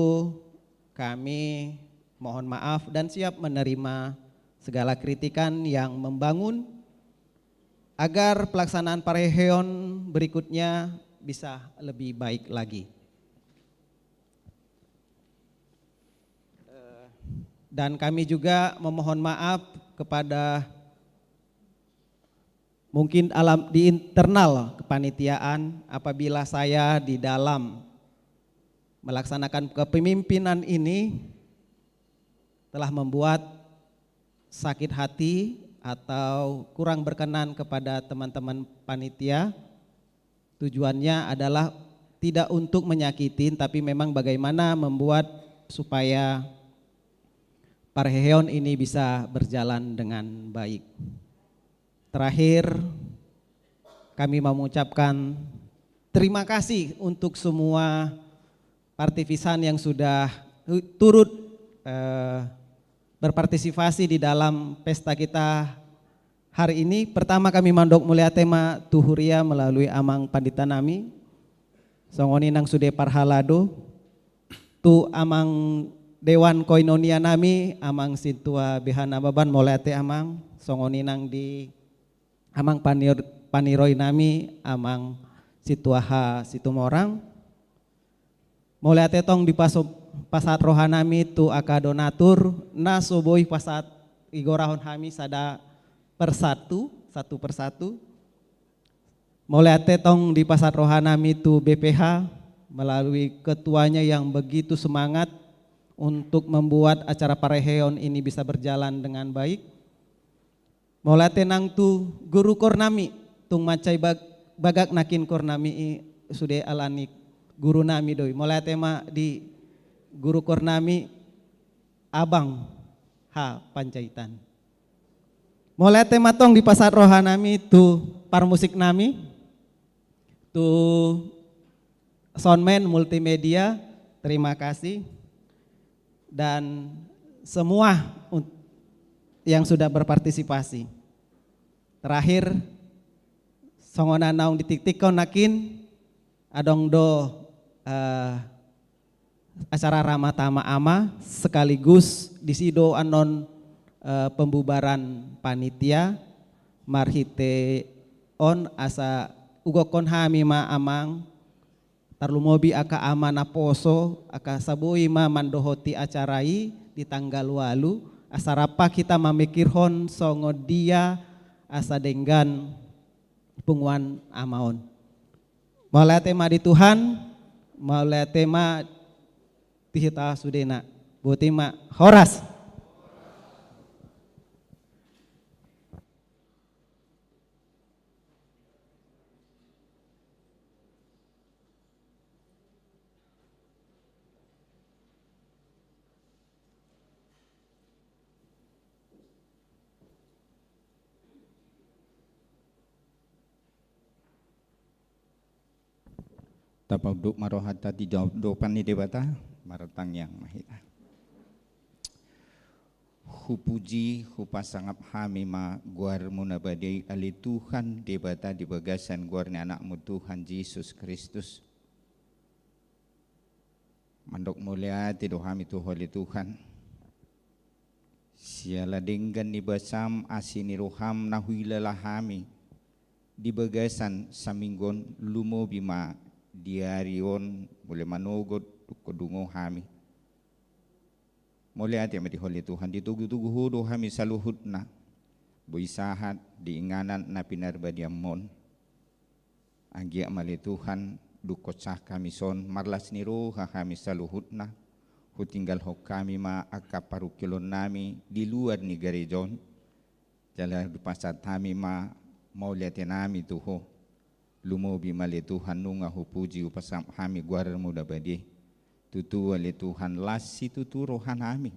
kami mohon maaf dan siap menerima segala kritikan yang membangun agar pelaksanaan parheheon berikutnya bisa lebih baik lagi. Eh, dan kami juga memohon maaf kepada mungkin alam di internal kepanitiaan, apabila saya di dalam melaksanakan kepemimpinan ini telah membuat sakit hati atau kurang berkenan kepada teman-teman panitia. Tujuannya adalah tidak untuk menyakitin, tapi memang bagaimana membuat supaya parheheon ini bisa berjalan dengan baik. Terakhir, kami mau mengucapkan terima kasih untuk semua partivisan yang sudah turut, eh, berpartisipasi di dalam pesta kita hari ini. Pertama, kami mandok mauliate ma tu huria melalui amang pandita nami, songon i nang sude parhalado. Tu amang dewan koinonia nami, amang sintua B H Nababan, mauliate amang, songon i nang di amang panir-, paniroi nami, amang sintua H Situmorang. Mauliate tong dipaso-, pasahat roha nami tu angka donatur, na so boi pasahat igorahon hami sada persatu, satu persatu. Mauliate tong dipasahat roha nami tu B P H, melalui ketuanya yang begitu semangat untuk membuat acara parheheon ini bisa berjalan dengan baik. Mauliate nang tu guru koor nami, tung mansai bag-, bagak nangkin koor nami i sude alani guru nami do i. Mauliate ma di guru koor nami, Abang H Panjaitan. Mauliate ma tong dipasahat roha nami tu parmusik nami, tu soundman multimedia, terima kasih, dan semua un-, yang sudah berpartisipasi. Terakhir, songon na naung ditiktikkon nangkin, adong do, eh, acara Ramatama Ama, sekaligus disi do annon, eh, pembubaran panitia, marhite on asa ugokkon hami ma amang, tarlumobi angka ama naposo, angka saboi ma mandohoti acara i di tanggal ualu, asa rap hita mamikirhon songon dia asa denggan punguan ama on. Mauliate ma di Tuhan, mauliate ma di hita sudena. Boti ma, horas. Tapaunduk ma rohanta di do-, dopan ni Debata, martangiang ma hita. Hupuji, hupasangap hami ma goarmu na badia i, ale Tuhan Debata, di bagasan goar ni Anakmu Tuhan Jesus Kristus. Mandok mauliate do hami tu Ho ale Tuhan. Siala denggan ni basam, asi ni roham na huilala hami di bagasan saminggu on, lumobi ma di ari on, molo manogot, dung ho dungo hami. Mauliate ma di Ho ale Tuhan, ditogutogu Ho do hami saluhutna. Boi sahat di inganan na pinarbadianmu on. Anggiat ma ale Tuhan, dung sahat hami son, marlas ni roha hami saluhutna, hutinggalhon hami ma angka parungkilon nami di luar ni gareja on, jala hupasahat hami ma mauliate nami tu Ho. Lumobi ma ale Tuhan, nunga hupuji, hupasangap hami goarmu na badia i. Tutu ale Tuhan, las situtu roha nami.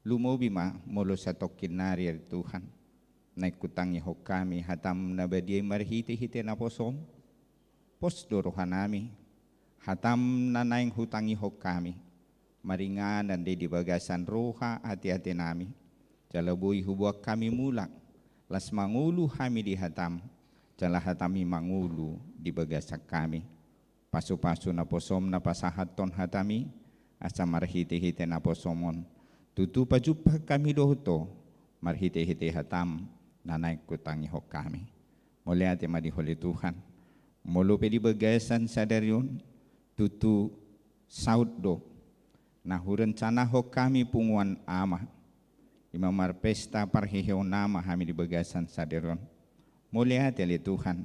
Lumobi ma molo satongkin nari ale Tuhan, naeng hutangihon hami hatam na badia i marhitehite naposom. Pos do roha nami, hatam na naeng hutangihon hami, maringanan do i di bagasan roha ateate nami, jala boi huboan hami mulak, las mangolu hami di hatam, jala hatam i mangolu di bagasan hami. Pasupasu naposom na pasahathon hatam i, asa marhitehite naposom on tutu pajumpang hami dohot Ho, marhitehite hatam na naeng hutangihon hami. Mauliate ma di Ho ale Tuhan. Molo pe di bagasan sadari on, tutu saut do na hurencanahon hami punguan ama, i ma marpesta parheheon ama hami di bagasan sadari on. Mauliate ale Tuhan,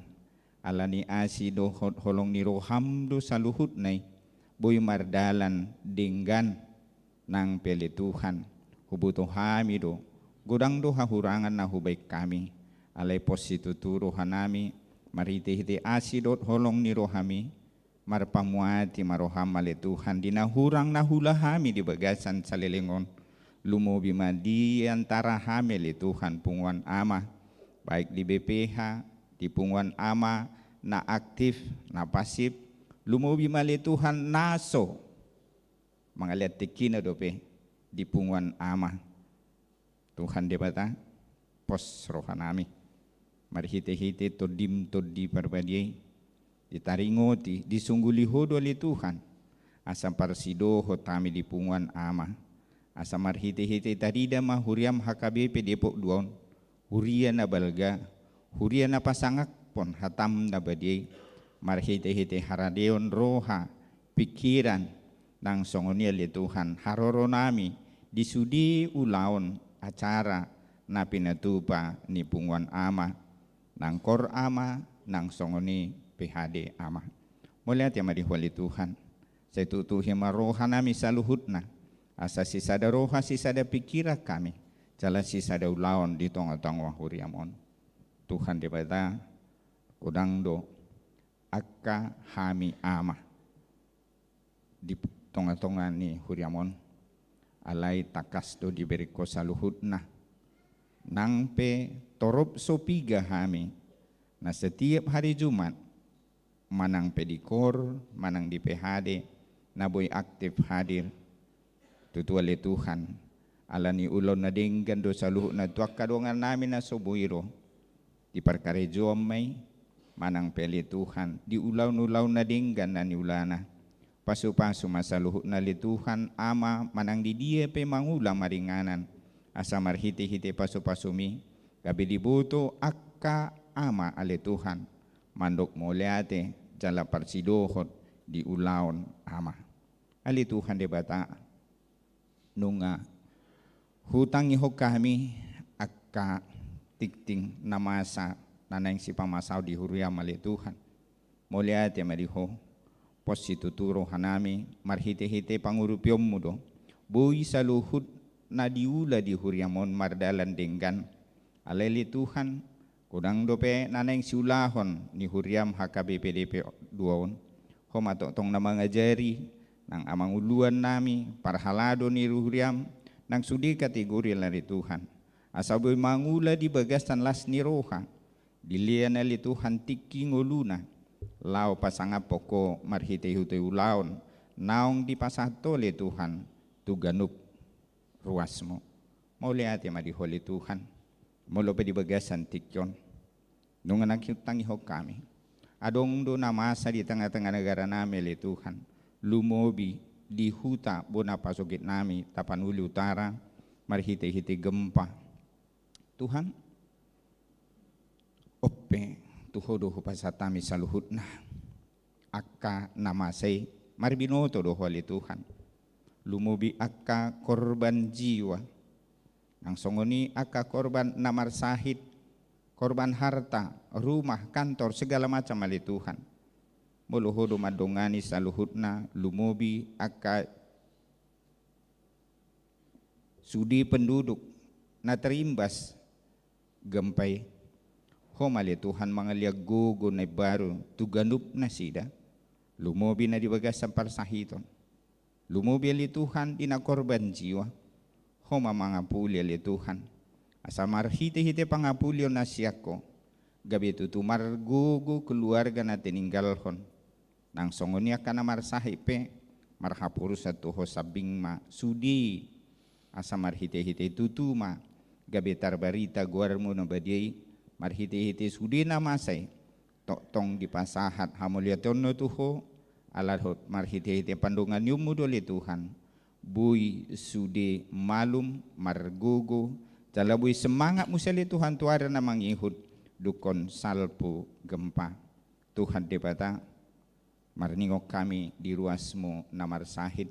alani asi dohot holong ni roham do saluhutna i boi mardalan denggan. Nang pe ale Tuhan, huboto hami do, godang do hahurangan na hubaen hami, alai pos situtu roha nami, marhitehite asi dohot holong ni roham i, marpamuati ma roham ale Tuhan di na hurang na huula hami di bagasan saleleng on. Lumobi ma di antara hami ale Tuhan punguan ama, baik di B P H, di punguan ama na aktif, na pasif, lumobi ma ale Tuhan na so mangalean tingkina dope di punguan ama. Tuhan Debata, pos roha nami. Marhitehite Tondim Tondi Parbadia i, ditaringoti, disungguli Ho do ale Tuhan, asa parsidohot hami di punguan Ama, asa marhite-hite tarida ma huriam H K B P Depok dua on, huria na balga, huria na pasangaphon hatam na badia i, marhite-hite haradeon roha, pikiran, nang songon i ale Tuhan, haroro nami di sude ulaon acara na pinatupa ni punguan Ama, nang KOR Ama, nang songon i P H D Ama. Mauliate ma di Ho ale Tuhan, sai tutuhi ma roha nami saluhutna, asa sisada roha, sisada pikiran hami, jala sisada ulaon di tonga-tonga huriam on. Tuhan Debata, godang do angka hami ama di tonga-tonga ni huriam on, alai tangkas do dibereng Ho saluhutna. Nang pe torop so piga hami na setiap hari Jumat, manang pe di KOR, manang di P H D, na boi aktif hadir. Tutu ale Tuhan, ala ni ulaon na denggan do saluhutna tu angka dongan nami na so boi ro. Di parkarejoan ma i, manang pe ale Tuhan, di ulaon-ulaon na denggan na niulana. Pasu-pasu ma saluhutna ale Tuhan, ama manang di dia pe mangula maringanan, asa marhite-hite pasu-pasum i, gabe diboto angka ama ale Tuhan, mandok mauliate jala parsidohot di ulaon ama. Ale Tuhan Debata, nunga hutangihon hami angka tingting na masa na naeng sipamasaon di huriam ale Tuhan. Mauliate ma di Ho, pos situtu roha nami, marhite-hite pangurupionmu do boi saluhut na diula di huriam on mardalan denggan. Alai ale Tuhan, godang dope na naeng siulahon ni huriam H K B P Depok dua on. Ho ma tongtong na mangajari, nang amanguluan nami, parhalado ni huriam, nang sude kategori ale Tuhan, asa boi mangula di bagasan las ni roha, dilean ale Tuhan tingki ngoluna, laho pasangaphon Ho marhite-hite ulaon naung dipasahat Ho ale Tuhan tu ganup ruasmu. Mauliate ma di Ho ale Tuhan, molo pe di bagasan tingki on, nunga naeng hutangihon hami. Adong do na masa di tengah-tengah negara nami ale Tuhan, lumobi di huta bona pasogit nami Tapanuli Utara, marhite-hite gempa. Tuhan, on pe tu Ho do hupasahat hami saluhutna. Angka na masa i marbinoto do Ho ale Tuhan. Lumobi angka korban jiwa. Nang songon i angka korban na marsahit, korban harta, rumah, kantor, segala macam ale Tuhan. Molo Ho do mandongani saluhutna, lumobi angka sude penduduk na terimbas gempa i. Ho ma ale Tuhan mangalean gogo na imbaru tu ganup nasida, lumobi na di bagasan parsahiton. Lumobi ale Tuhan di na korban jiwa. Ho ma mangapuli ale Tuhan, asa marhite-hite pangapulion na sian Ho, gabe tutu margogo keluarga na tininggalhon. Nang songon i angka na marsahit pe, marhaporusan tu Ho sambing ma sude i, asa marhite-hite tutu ma gabe tarbarita goarmu na badia i, marhite-hite sude na masa i, tongtong dipasahat hamauliateonna tu Ho, ala dohot marhite-hite pandonganionmu do ale Tuhan, boi sude malum, margogo, jala boi semangat muse ale Tuhan tu ari na mangihut, dungkon salpu gempa. Tuhan Debata, marningot hami di ruasmu na marsahit.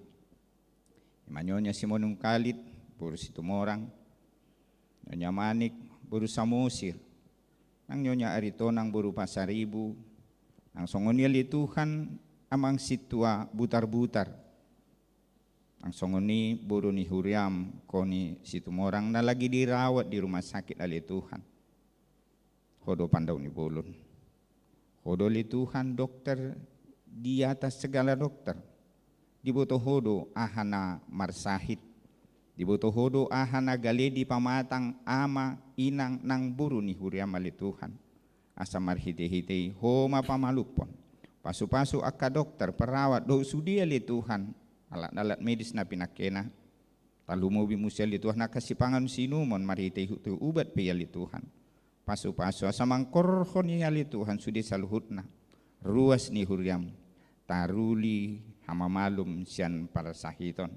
Ima Nyonya Simanungkalit boru Situmorang, Nyonya Manik boru Samosir, nang Nyonya Aritonang boru Pasaribu, nang songon i ale Tuhan Amang Sintua Butarbutar, nang songon i boru ni huriam Koni Situmorang na lagi dirawat di rumah sakit ale Tuhan. Ho do pandao ni bolon. Ho do ale Tuhan dokter di atas segala dokter. Diboto Ho do aha na marsahit. Diboto Ho do aha na gale di pamatang ama, inang nang boru ni huriam ale Tuhan. Asa marhite-hite i Ho ma pamalumhon. Pasu-pasu angka dokter, perawat dohot sude ale Tuhan, alat-alat medis na pinangkena. Tarlumobi muse ale Tuhan angka sipanganon siinumon marhite-hite ubat pe i ale Tuhan. Pasu-pasu asa mangkorhon i ale Tuhan sude saluhutna ruas ni huriam, taruli mamalum sian parsahiton.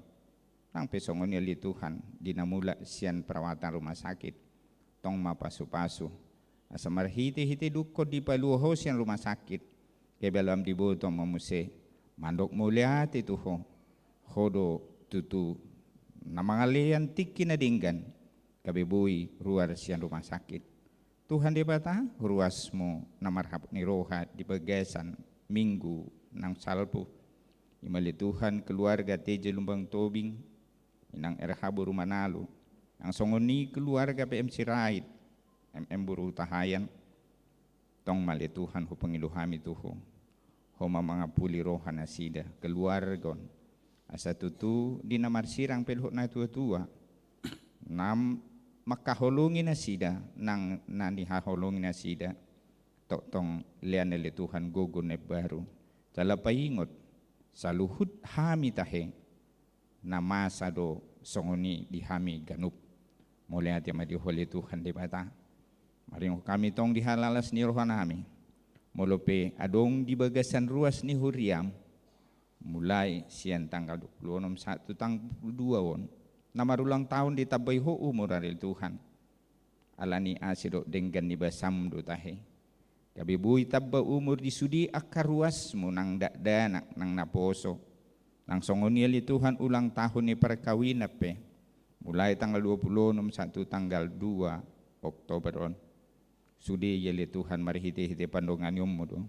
Nang pe songon i ale Tuhan, di na mulak sian perawatan rumah sakit, tong ma pasupasu. Asa marhitehite dungkon dipalua Ho sian rumah sakit, gabe lam diboto ma muse, mandok mauliate tu Ho. Ho do tutu na mangalean tingki na denggan, gabe boi ruar sian rumah sakit. Tuhan Debata, ruasmu na marhabot ni roha di bagasan minggu naung salpu. I ma ale Tuhan keluarga Teja Lumbang Tobing, Inang R H boru Manalu, nang songon i keluarga P M Sirait, M M boru Hutahaean, tong ma ale Tuhan hupangido hami tu Ho. Ho ma mangapuli roha nasida, keluarga on. Asa tutu di na marsirang pe dohot natuatua, na mangkaholongi nasida, nang na nihaholongi nasida, tongtong lean ale Tuhan gogo na imbaru. Jala paingot, saluhut hami tahe, na masa do songon i di hami ganup. Mauliate ma di Ho ale Tuhan Debata. Maringot hami tong di halalas ni rohanami. Molo pe adong di bagasan ruas ni huriam, mulai sian tanggal dua puluh enam sahat tu tanggal dua puluh dua on, na marulang tahun ditambai Ho umur ale Tuhan. Alani asi dohot denggan ni basam do tahe. Gabe boi tamba umur di sude angka ruasmu nang dakdanak nang naposo. Nang songon i ale Tuhan ulang tahun ni parkawinan pe. Mulai tanggal dua puluh enam sahat tu tanggal dua Oktober on. Sude i ale Tuhan marhitehite pandonganionmu do.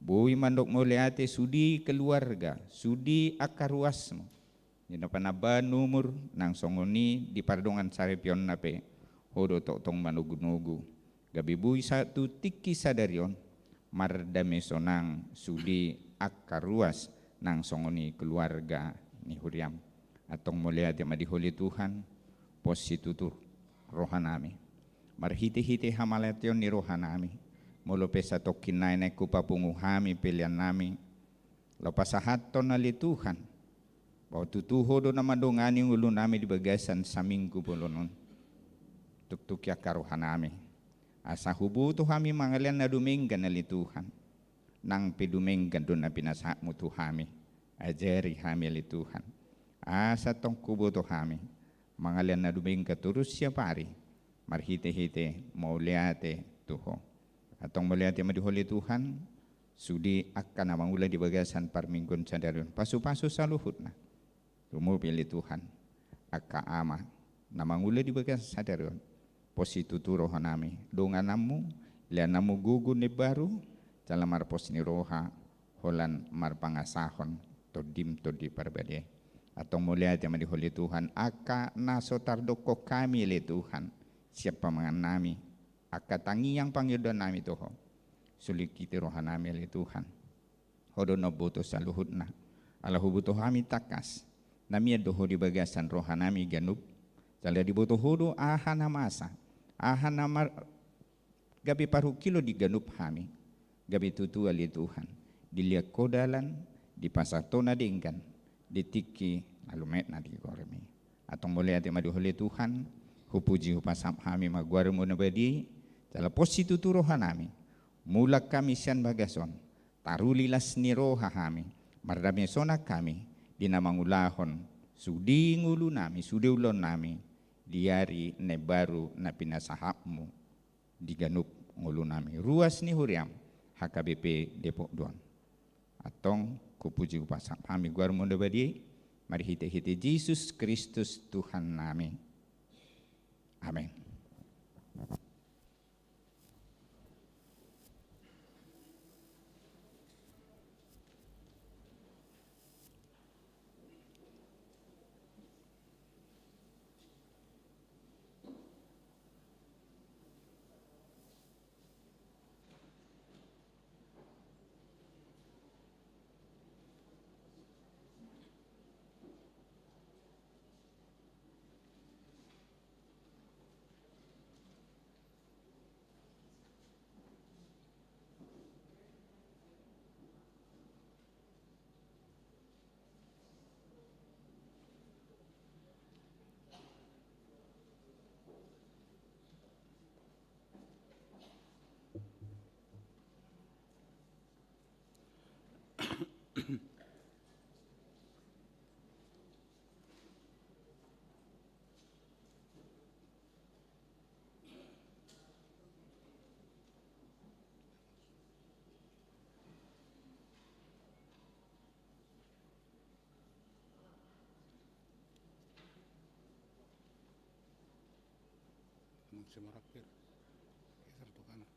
Boi mandok mauliate sude keluarga, sude angka ruasmu. Di na panambahan umur, nang songon i di pardongan saripeonna pe, Ho do tongtong manogunogu. Gabe boi sahat tu tingki sadari on, mardame sonang sude angka ruas, nang songon i keluarga ni huriam. Antong mauliate ma di Ho ale Tuhan, pos situtu rohanami. Marhitehite hamauliateon ni rohanami, molo pe satongkin nai naeng hupapungu hami peleannami, laho pasahathon ale Tuhan, bahwa tutu Ho do na mandongani ngolunami di bagasan saminggu bolon on. Tuktuki angka rohanami. Asa huboto hami mangalean na dumenggan ale Tuhan. Nang pe dumenggan do na pinasahatmu tu hami. Ajari hami ale Tuhan. Asa tong huboto hami mangalean na dumenggan torus siap ari. Marhitehite mauliate tu Ho. Antong mauliate ma di Ho ale Tuhan. Sude angka na mangula di bagasan parmingguon sadari on, pasupasu saluhutna. Lumobi ale Tuhan, angka ama na mangula di bagasan sadari on, pos situtu rohanami, dongananmu, leananmu gogo na imbaru, jala marpos ni roha, holan marpangasahon Tondim Tondi Parbadia i. Antong mauliate ma di Ho ale Tuhan, angka na so tardokkon hami ale Tuhan, sian pamangannami, angka tangiang pangidoannami tu Ho. Sulingkiti rohanami ale Tuhan. Ho do na umboto saluhutna. Ala huboto hami tangkas. Na mian do Ho di bagasan rohanami ganup. Jala diboto Ho do aha na masa. Aha na mar-, gabe parungkilon di ganup hami. Gabe tutu ale Tuhan. Dilehon Ho dalan, dipasahat Ho na denggan. Di tingki na lumekna di goarmi. Antong mauliate ma di Ho ale Tuhan, hupuji hupasangap hami ma goarmu na badia i, jala pos situtu rohanami, mulak hami sian bagas on, taruli las ni roha hami, mardame sonang hami, di na mangulahon, sude ngolunami, sude ulaonnami, di ari na imbaru na pinasahatmu, di ganup ngolunami. Ruas ni huriam, H K B P Depok Dua. Antong, hupuji hupasangap hami goarmu na badia i, marhitehite Jesus Kristus Tuhannami. Amen. Simorang pir. Geser tu kanan.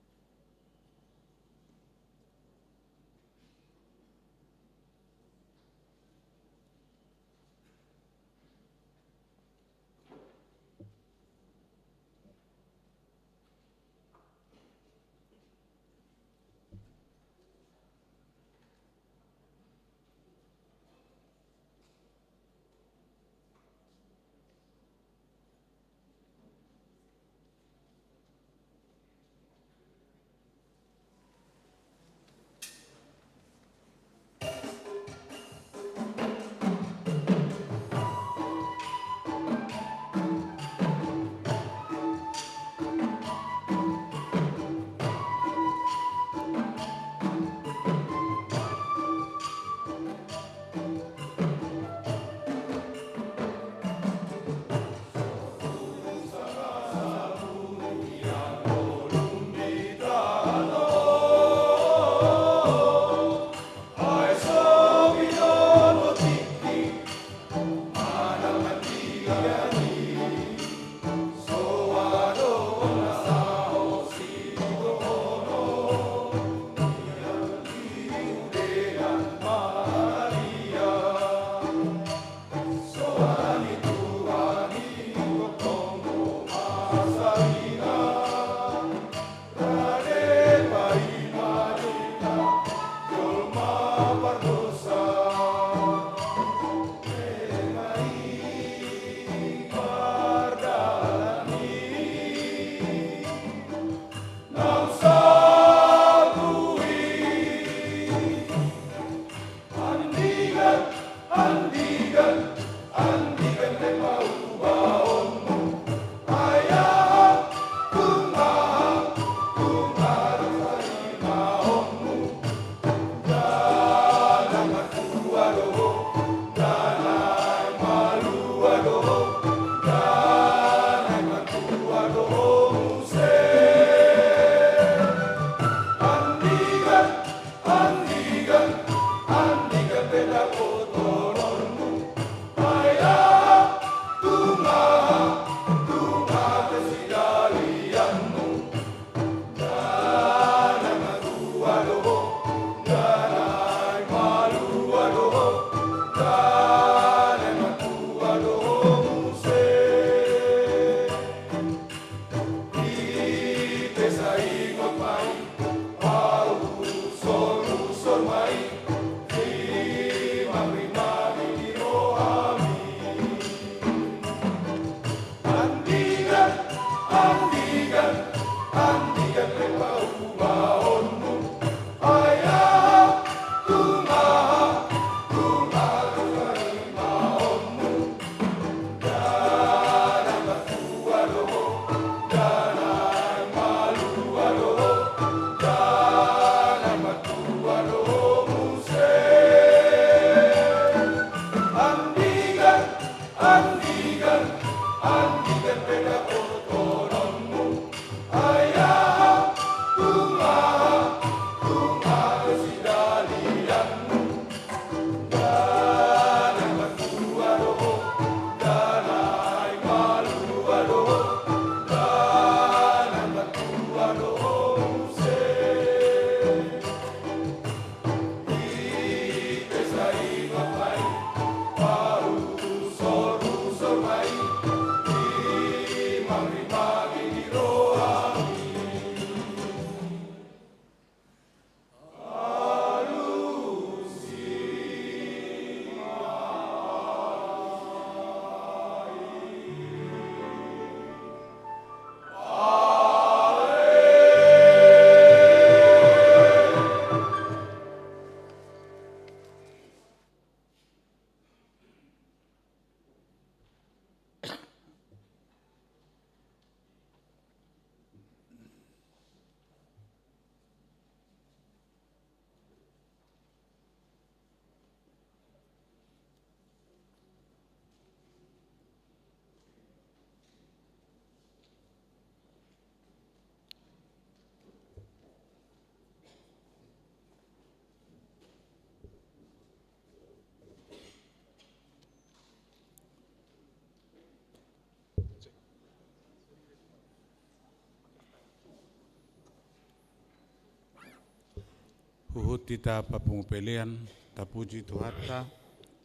Huhut hita papungu pelean, tapuji Tuhanta,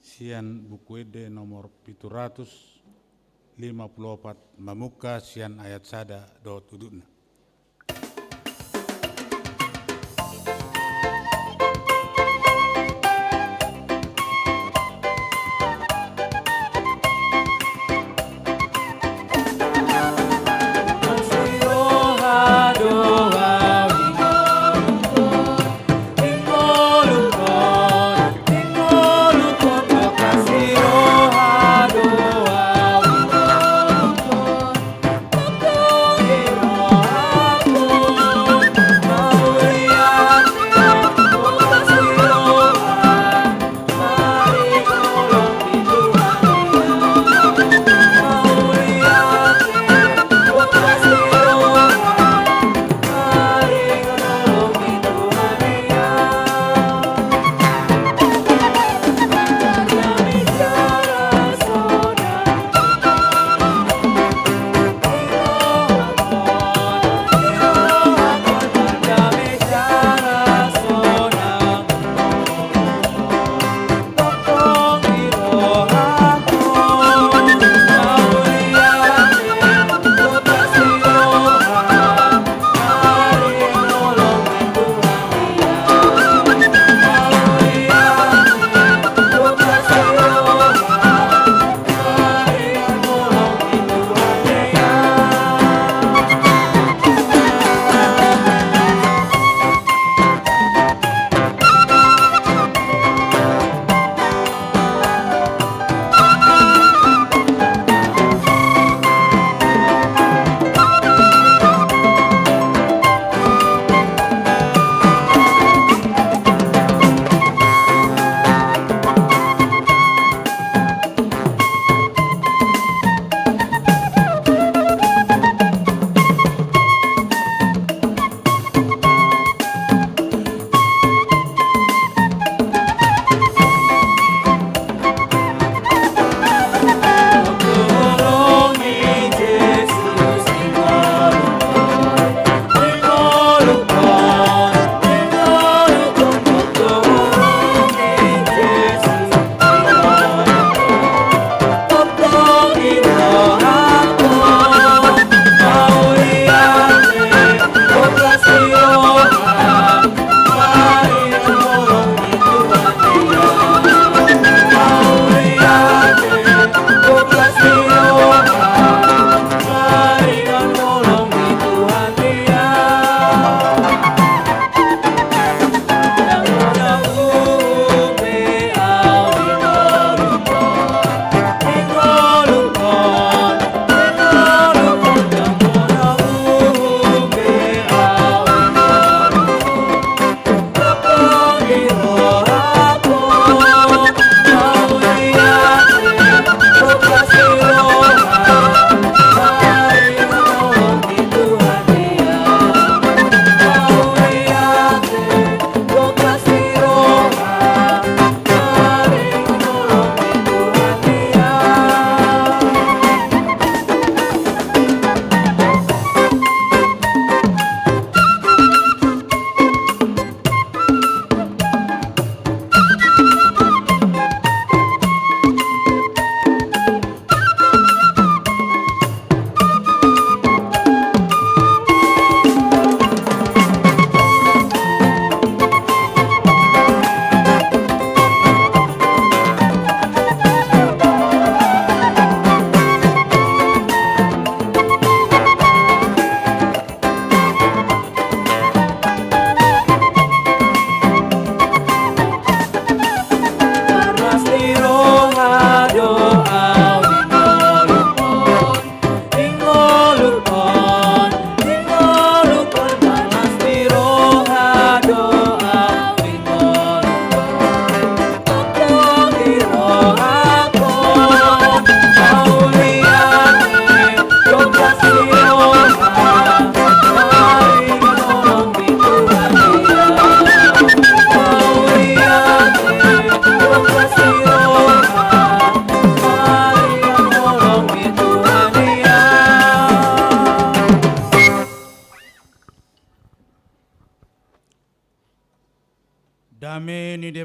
sian Buku Ende nomor pitu ratus lima pulu opat, mamungka sian ayat sada dohot udutna.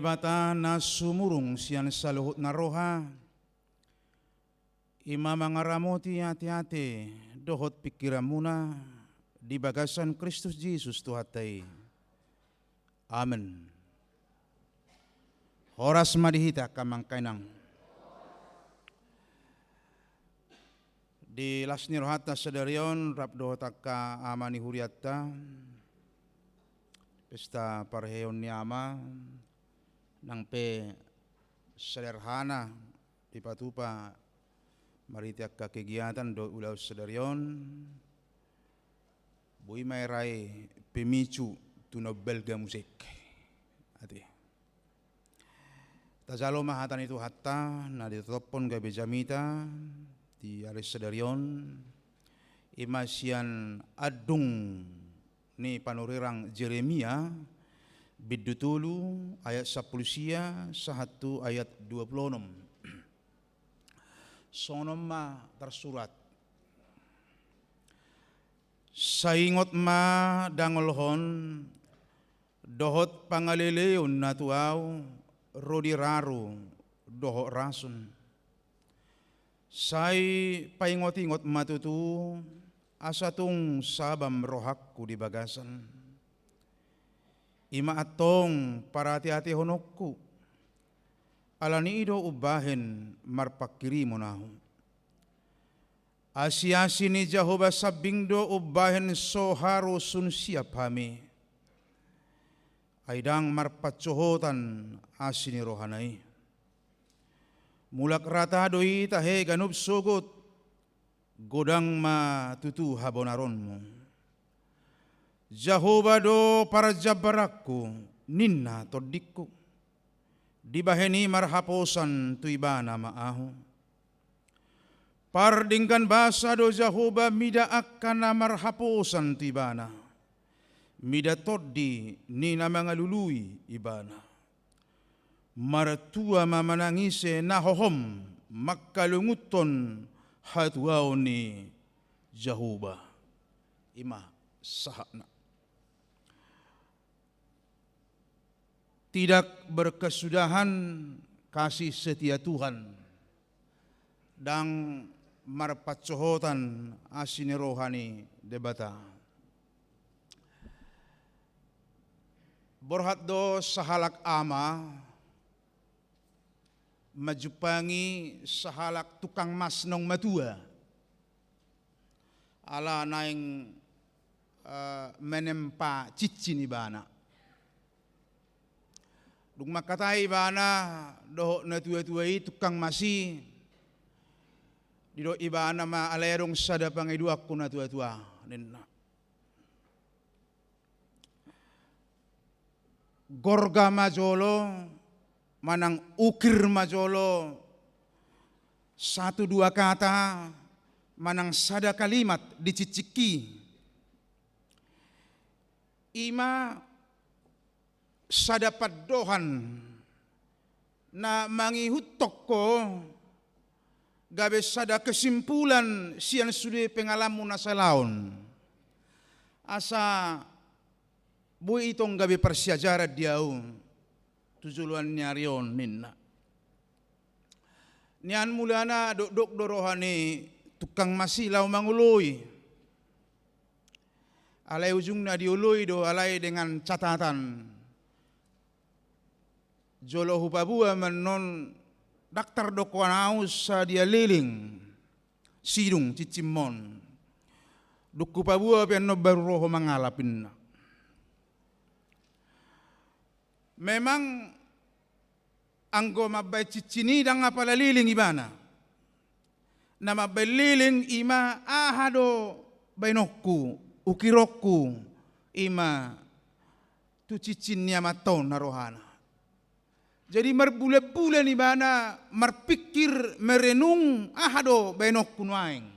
Debata na sumurung sian saluhut na roha, i ma mangaramoti ateate dohot pingkiranmuna di bagasan Kristus Jesus Tuhanta i. Amen. Horas ma di hita angka amang inang. Di las ni rohanta sadari on rap dohot angka ama ni hurianta, pesta parheheon ni ama, nang pe sederhana dipatupa marhite angka kegiatan dohot ulaon sadari on, boi ma era i pemicu tu na umbalga muse. Ate. Tajalo ma hata ni Tuhanta na ditotophon gabe jamita di ari sadari on, i ma sian andung ni panurirang Jeremia, bindu tolu ayat sampulu sia sahat tu ayat dua pulu onom. Songon on ma tarsurat. Sai ingot ma dangolhon dohot pangaleleon na tu ahu ro di raru dohot rason. Sai paingotingot ma tutu, asa tung sabam rohangku di bagasan. I ma antong parateatehononku, ala ni i do umbahen marpanghirimon ahu. Asiasi ni Jahowa sambing do umbahen so haru sun siap hami. Ai ndang marpansohotan asi ni rohana i. Mulak rata do i tahe ganup sogot, godang ma tutu habonaronmu. Jahowa do parjambaranku, ninna tondingku. Dibahen i marhaposan tu ibana ma ahu. Pardenggan basa do Jahowa mida angka na marhaposan tu ibana, mida tondi ni na mangalului ibana. Martua ma manang ise na hohom mangkalunguthon hatuaon ni Jahowa. I ma sahatna. Tidak berkesudahan kasih setia Tuhan. Ndang marpansohotan asi ni roha ni Debata. Borhat do sahalak ama manjumpangi sahalak tukang mas naung matua. Ala naeng, eh, menempa cincin ibana. Dung mangkatai ibana dohot natuatua i tukang mas i, didok ibana ma, alai adong sada pangidoanku natuatua, ninna. Gorga ma jolo, manang ukir ma jolo, satu dua kata, manang sada kalimat di cincingki. I ma sada pandohan na mangihuthon ho gabe sada kesimpulan sian sude pengalammu na salaon. Asa boi i tong gabe parsiajaran di ahu tu joloan ni ari on, ninna. Nian mulana dokdok do roha ni tukang mas i laho mangoloi. Alai ujungna dioloi do, alai dengan catatan. Jolo hupaboa ma annon, ndang tardokhon ahu sadia leleng sidung cincinmon. Dung hupaboa pe annon baru ro ho mangalap, ninna. Memang anggo mambaen cincin i ndang apala leleng ibana. Na mambaen leleng i ma aha do baenonku, ukironku, i ma tu cincin ni amanta on na rohana. Jadi marbulanbulan ibana marpingkir, merenung aha do baenonku nuaeng.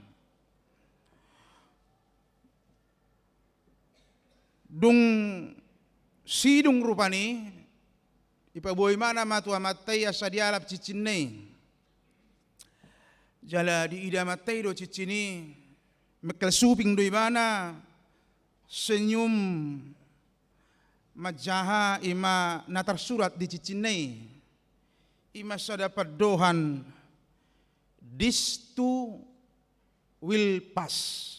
Dung sidung rupani, dipaboa ibana ma tu amanta i asa dialap cincinna i. Jala diida amanta i do cincin i, mengkel suping do ibana, senyum Manjaha i ma na tarsurat di cincinna i, i ma sada pandohan, "This too will pass."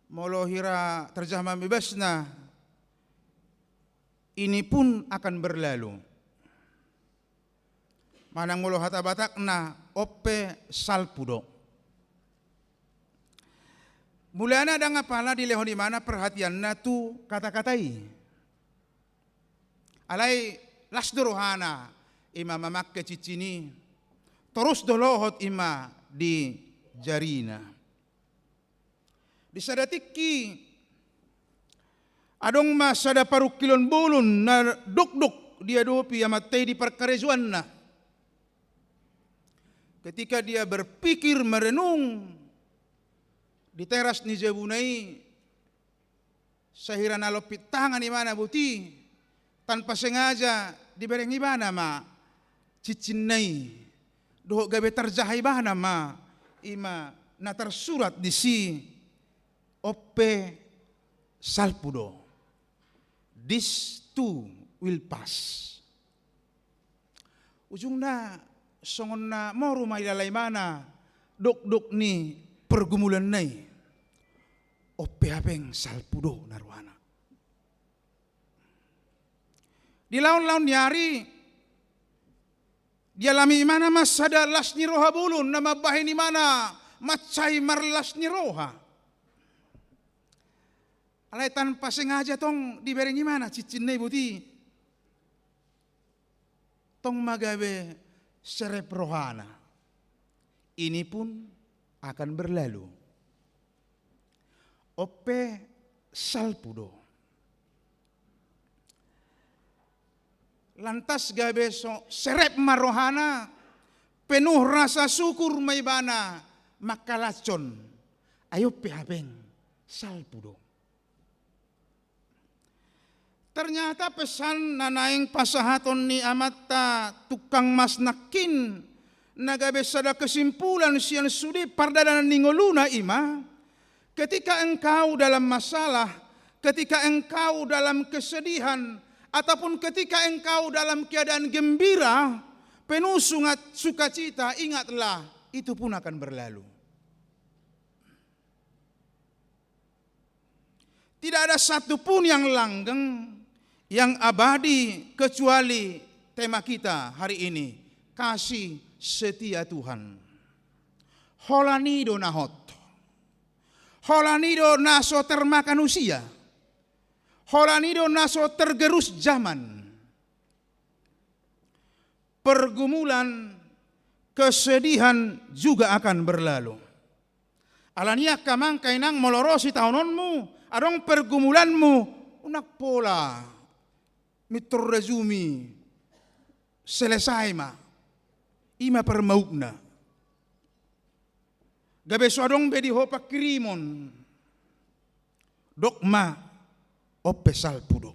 Molo hira terjemahan bebasna, "Ini pun akan berlalu." Manang molo hata Batakna, "On pe salpu do." Mulana ndang apala dilehon ibana perhatianna tu kata-kata i. Alai las do rohana i ma mamangke cincin i, torus do lohot i ma di jarina. Di sada tingki, adong ma sada parungkilon bolon na dokdok diadopi amanta i di parkarejoanna. Ketika dia berpikir, merenung, di teras ni jabuna i, sahira na lompit tangan ibana boti, tanpa sengaja dibereng ibana ma cincinna i, dohot gabe tarjaha ibana ma i ma na tarsurat disi, "On pe salpu do." "This too will pass." Ujungna songon na moru ma dilala ibana dokdok ni pergumulanna i. On pe hape salpu do na rohana. Di laon-laon ni ari, dialami ibana ma sada las ni roha bolon na mambahen ibana mansai marlas ni roha. Alai tanpa sengaja tong dibereng ibana cincinna i boti, tong ma gabe serep rohana. "Ini pun akan berlalu." On pe salpu do. Lantas gabe so serep ma rohana, penuh rasa syukur ma ibana mangkalashon, "Ai on pe hape salpu do." Ternyata pesan na naeng pasahaton ni amanta tukang mas nangkin, na gabe sada kesimpulan sian sude pardalanan ni ngoluna i ma, ketika engkau dalam masalah, ketika engkau dalam kesedihan, ataupun ketika engkau dalam keadaan gembira, penuh sungat-, sukacita, ingatlah, itu pun akan berlalu. Tidak ada satu pun yang langgeng, yang abadi, kecuali tema kita hari ini, kasih setia Tuhan. Holan i do na hot. Holan i do na so termakan usia. Holan i do na so tergerus zaman. Pergumulan, kesedihan juga akan berlalu. Alani i angka amang, angka inang, molo ro sitaononmu, adong pergumulanmu, unang pola mintor rajumi, selesai ma. I ma parmaukna. Gabe so adong be di ho pangkirimon. Dok ma, on pe salpu do.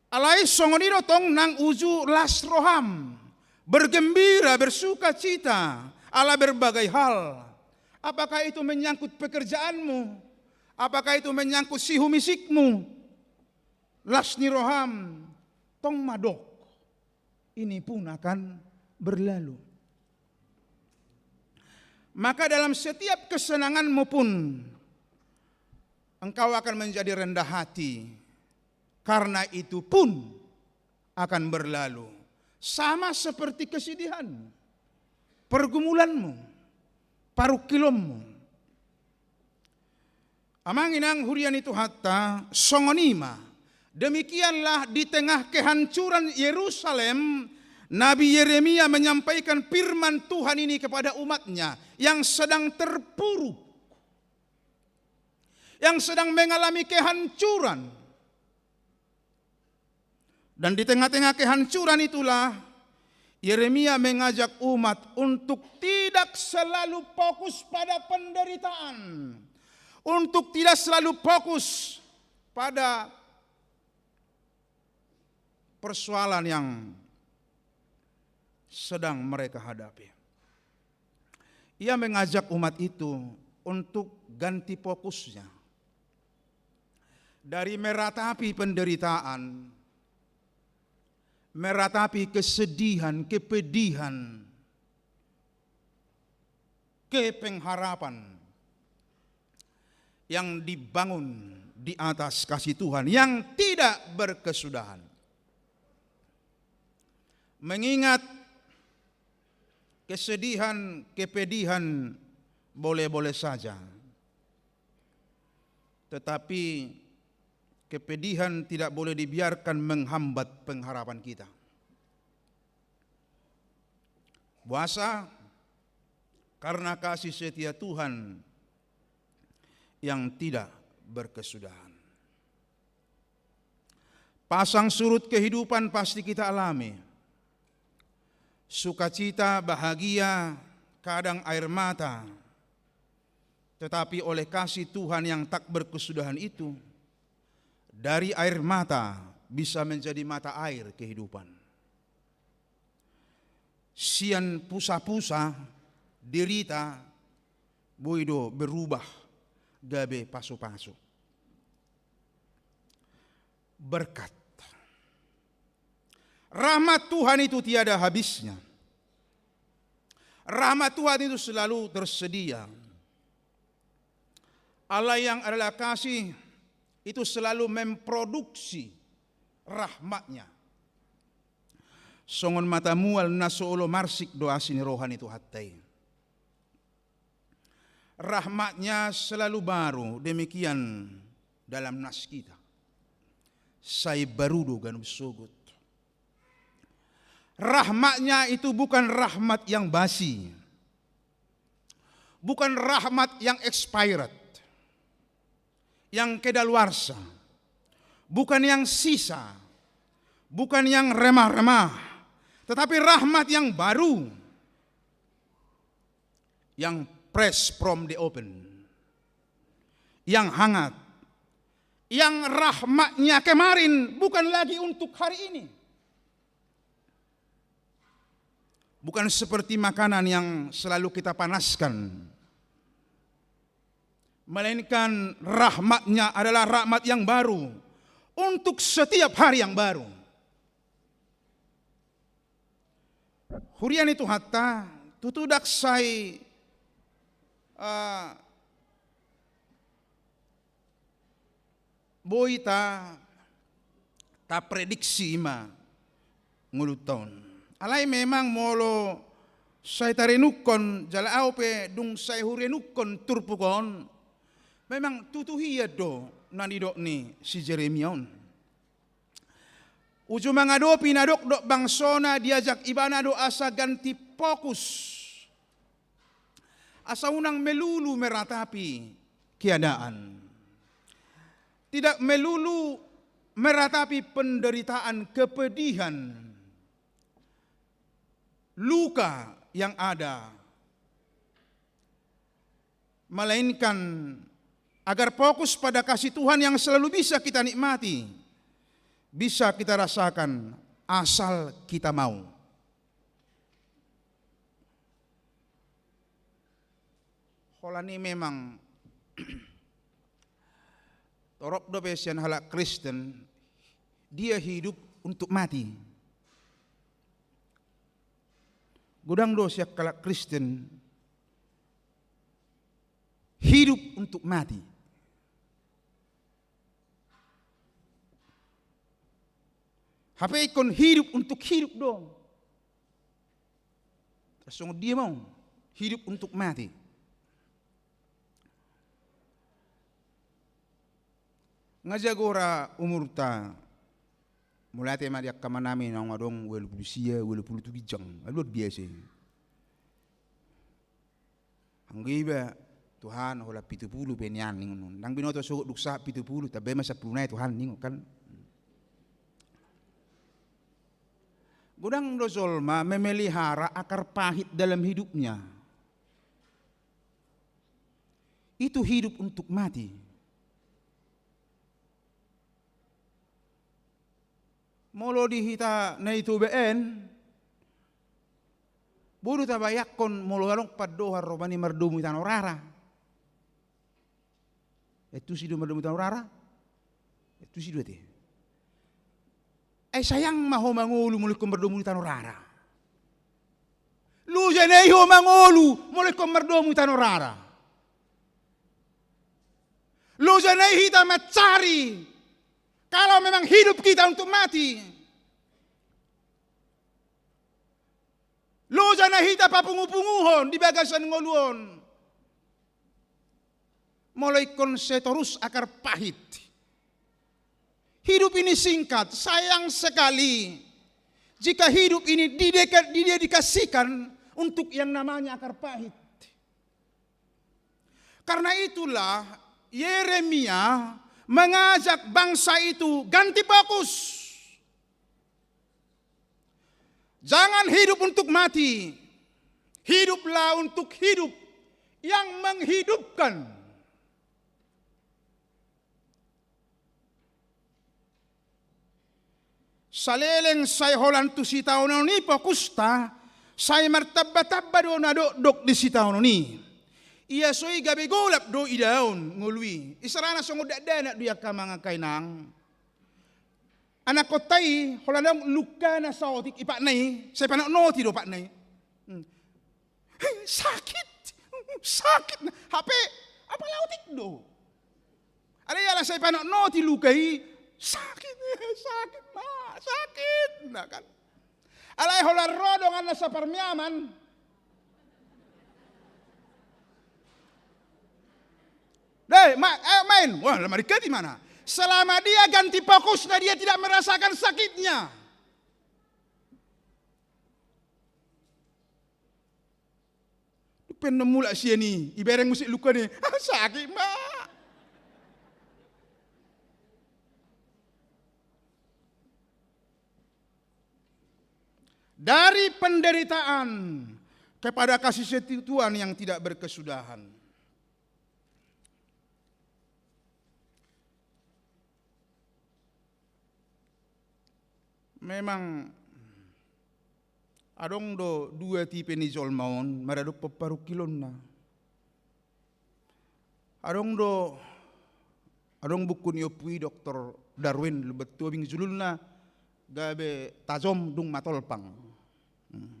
Alai songon i do tong nang uju las roham, bergembira, bersukacita, ala berbagai hal. Apakah itu menyangkut pekerjaanmu? Apakah itu menyangkut sihumisikmu? Las ni roham, tong ma dok, ini pun akan berlalu. Maka dalam setiap kesenanganmu pun, engkau akan menjadi rendah hati, karena itu pun akan berlalu. Sama seperti kesedihanmu, pergumulanmu, parungkilonmu. Amang inang huria ni Tuhanta, songon i ma. Demikianlah di tengah kehancuran Yerusalem, Nabi Yeremia menyampaikan firman Tuhan ini kepada umatnya yang sedang terpuruk, yang sedang mengalami kehancuran. Dan di tengah-tengah kehancuran itulah, Yeremia mengajak umat untuk tidak selalu fokus pada penderitaan, untuk tidak selalu fokus pada persoalan yang sedang mereka hadapi. Ia mengajak umat itu untuk ganti fokusnya dari meratapi penderitaan, meratapi kesedihan, kepedihan, ke pengharapan yang dibangun di atas kasih Tuhan yang tidak berkesudahan. Mengingat kesedihan, kepedihan boleh-boleh saja. Tetapi kepedihan tidak boleh dibiarkan menghambat pengharapan kita. Boasa? Karena kasih setia Tuhan yang tidak berkesudahan. Pasang surut kehidupan pasti kita alami. Sukacita, bahagia, kadang air mata. Tetapi oleh kasih Tuhan yang tak berkesudahan itu, dari air mata bisa menjadi mata air kehidupan. Sian pusa-pusa, derita, boi do berubah gabe pasu-pasu. Berkat. Rahmat Tuhan itu tiada habisnya. Rahmat Tuhan itu selalu tersedia. Allah yang adalah kasih itu selalu memproduksi rahmatnya. Songon mata mual na so olo marsik do asi ni roha ni Tuhanta i. Rahmatnya selalu baru, demikian dalam nas kita. Sai baru do ganup sogot. Rahmatnya itu bukan rahmat yang basi. Bukan rahmat yang expired. Yang kedaluarsa. Bukan yang sisa. Bukan yang remah-remah. Tetapi rahmat yang baru. Yang fresh from the oven. Yang hangat. Yang rahmatnya kemarin bukan lagi untuk hari ini. Bukan seperti makanan yang selalu kita panaskan. Melainkan rahmatnya adalah rahmat yang baru untuk setiap hari yang baru. Huria ni Tuhanta, tutu ndang sai, eh, boi ta, taprediksi ima ngolunta on. Alai memang molo sai tarenungkon, jala ahu pe dung sai hurenungkon turpuk on, memang tutu hian do na nidok ni si Jeremia on. Uju mangadopi na dokdok bangsona, diajak ibana do asa ganti fokus. Asa unang melulu meratapi keadaan. Tidak melulu meratapi penderitaan, kepedihan, luka yang ada. Melainkan agar fokus pada kasih Tuhan yang selalu bisa kita nikmati, bisa kita rasakan, asal kita mau. Holan i memang torop dope sian halak Kristen, dia hidup untuk mati. Godang do sian halak Kristen hidup untuk mati. Hape ingkon hidup untuk hidup do. Songon dia mau hidup untuk mati. Nga jago ra umurta. Mauliate ma di angka amanami naung adong ualu pulu sia, ualu pulu tu ginjang. Luar biasa i. Anggo iba, Tuhan, holan pitu pulu pe nian ningon. Ndang binoto sogot dung sahat pitu pulu, tambai ma sampulu nai Tuhan ningon kan. Godang do jolma memelihara akar pahit dalam hidupnya. Itu hidup untuk mati. Molo di hita na i tu B N, Boi do tabayangkon molo adong pandohan rupani mardomu di tano rara. Antusi do mardomu di tano rara? Antusi do ate. Ai sayang ma ho mangolu molo ingkon mardomu di tano rara. Loja na i ho mangolu molo ingkon mardomu di tano rara. Loja na i hita mansari, kalau memang hidup kita untuk mati. Loja na hita papungupunguhon di bagasan ngolu on. Molo ingkon seterus akar pahit. Hidup ini singkat, sayang sekali jika hidup ini dideka-, didedikasikan untuk yang namanya akar pahit. Karena itulah Yeremia mengajak bangsa itu ganti fokus. Jangan hidup untuk mati. Hiduplah untuk hidup yang menghidupkan. Saleleng sai holan tu sitaonon i fokusta, sai martambatamba do na dokdok di sitaonon i. Ia so i gabe golap do idaon ngolu i. Isarana songon dakdanak do i angka amang angka inang. Anakhonta i, holan adong lungkana saotik i, patna i, sai panotnoti do patna i. Hmm. Sakit, sakit. Hape, apala otik do. Alai ala sai panotnoti luka i, sakit, sakit ma, sakit. Nah kan. Alai holan ro donganna saparmeaman. Deh, ma-, eh, main. Wah, lamari kati mana? Selama dia ganti fokusnya, dia tidak merasakan sakitnya. Dung pe na mulak sian i, ibereng muse luka ni, ah, sakit ma. Dari penderitaan kepada kasih setia Tuhan yang tidak berkesudahan. Memang adong do dua tipe ni jolma on maradophon parungkilonna. Adong do, adong buku ni ompu i, Doktor Darwin, Lumban Tobing judulna, gabe tajom dung matolpang. Hmm.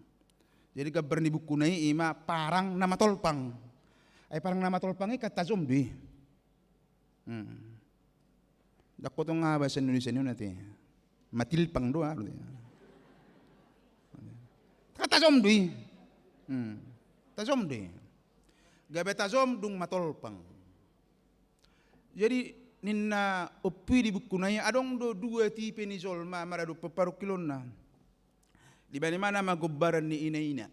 Jadi gambar ni bukuna i ima parang na matolpang. Ai parang na matolpang i kan tajom do i. Hmm. Ndang hotong aha bahasa Indonesia ni on ate. Matilpang do aha do i. Kan tajom do i. Hmm. Tajom do i. Gabe tajom dung matolpang. Jadi ninna ompu i di bukuna i, adong do dua tipe ni jolma maradophon parungkilonna. Di bani ma na magombaran ni inaina,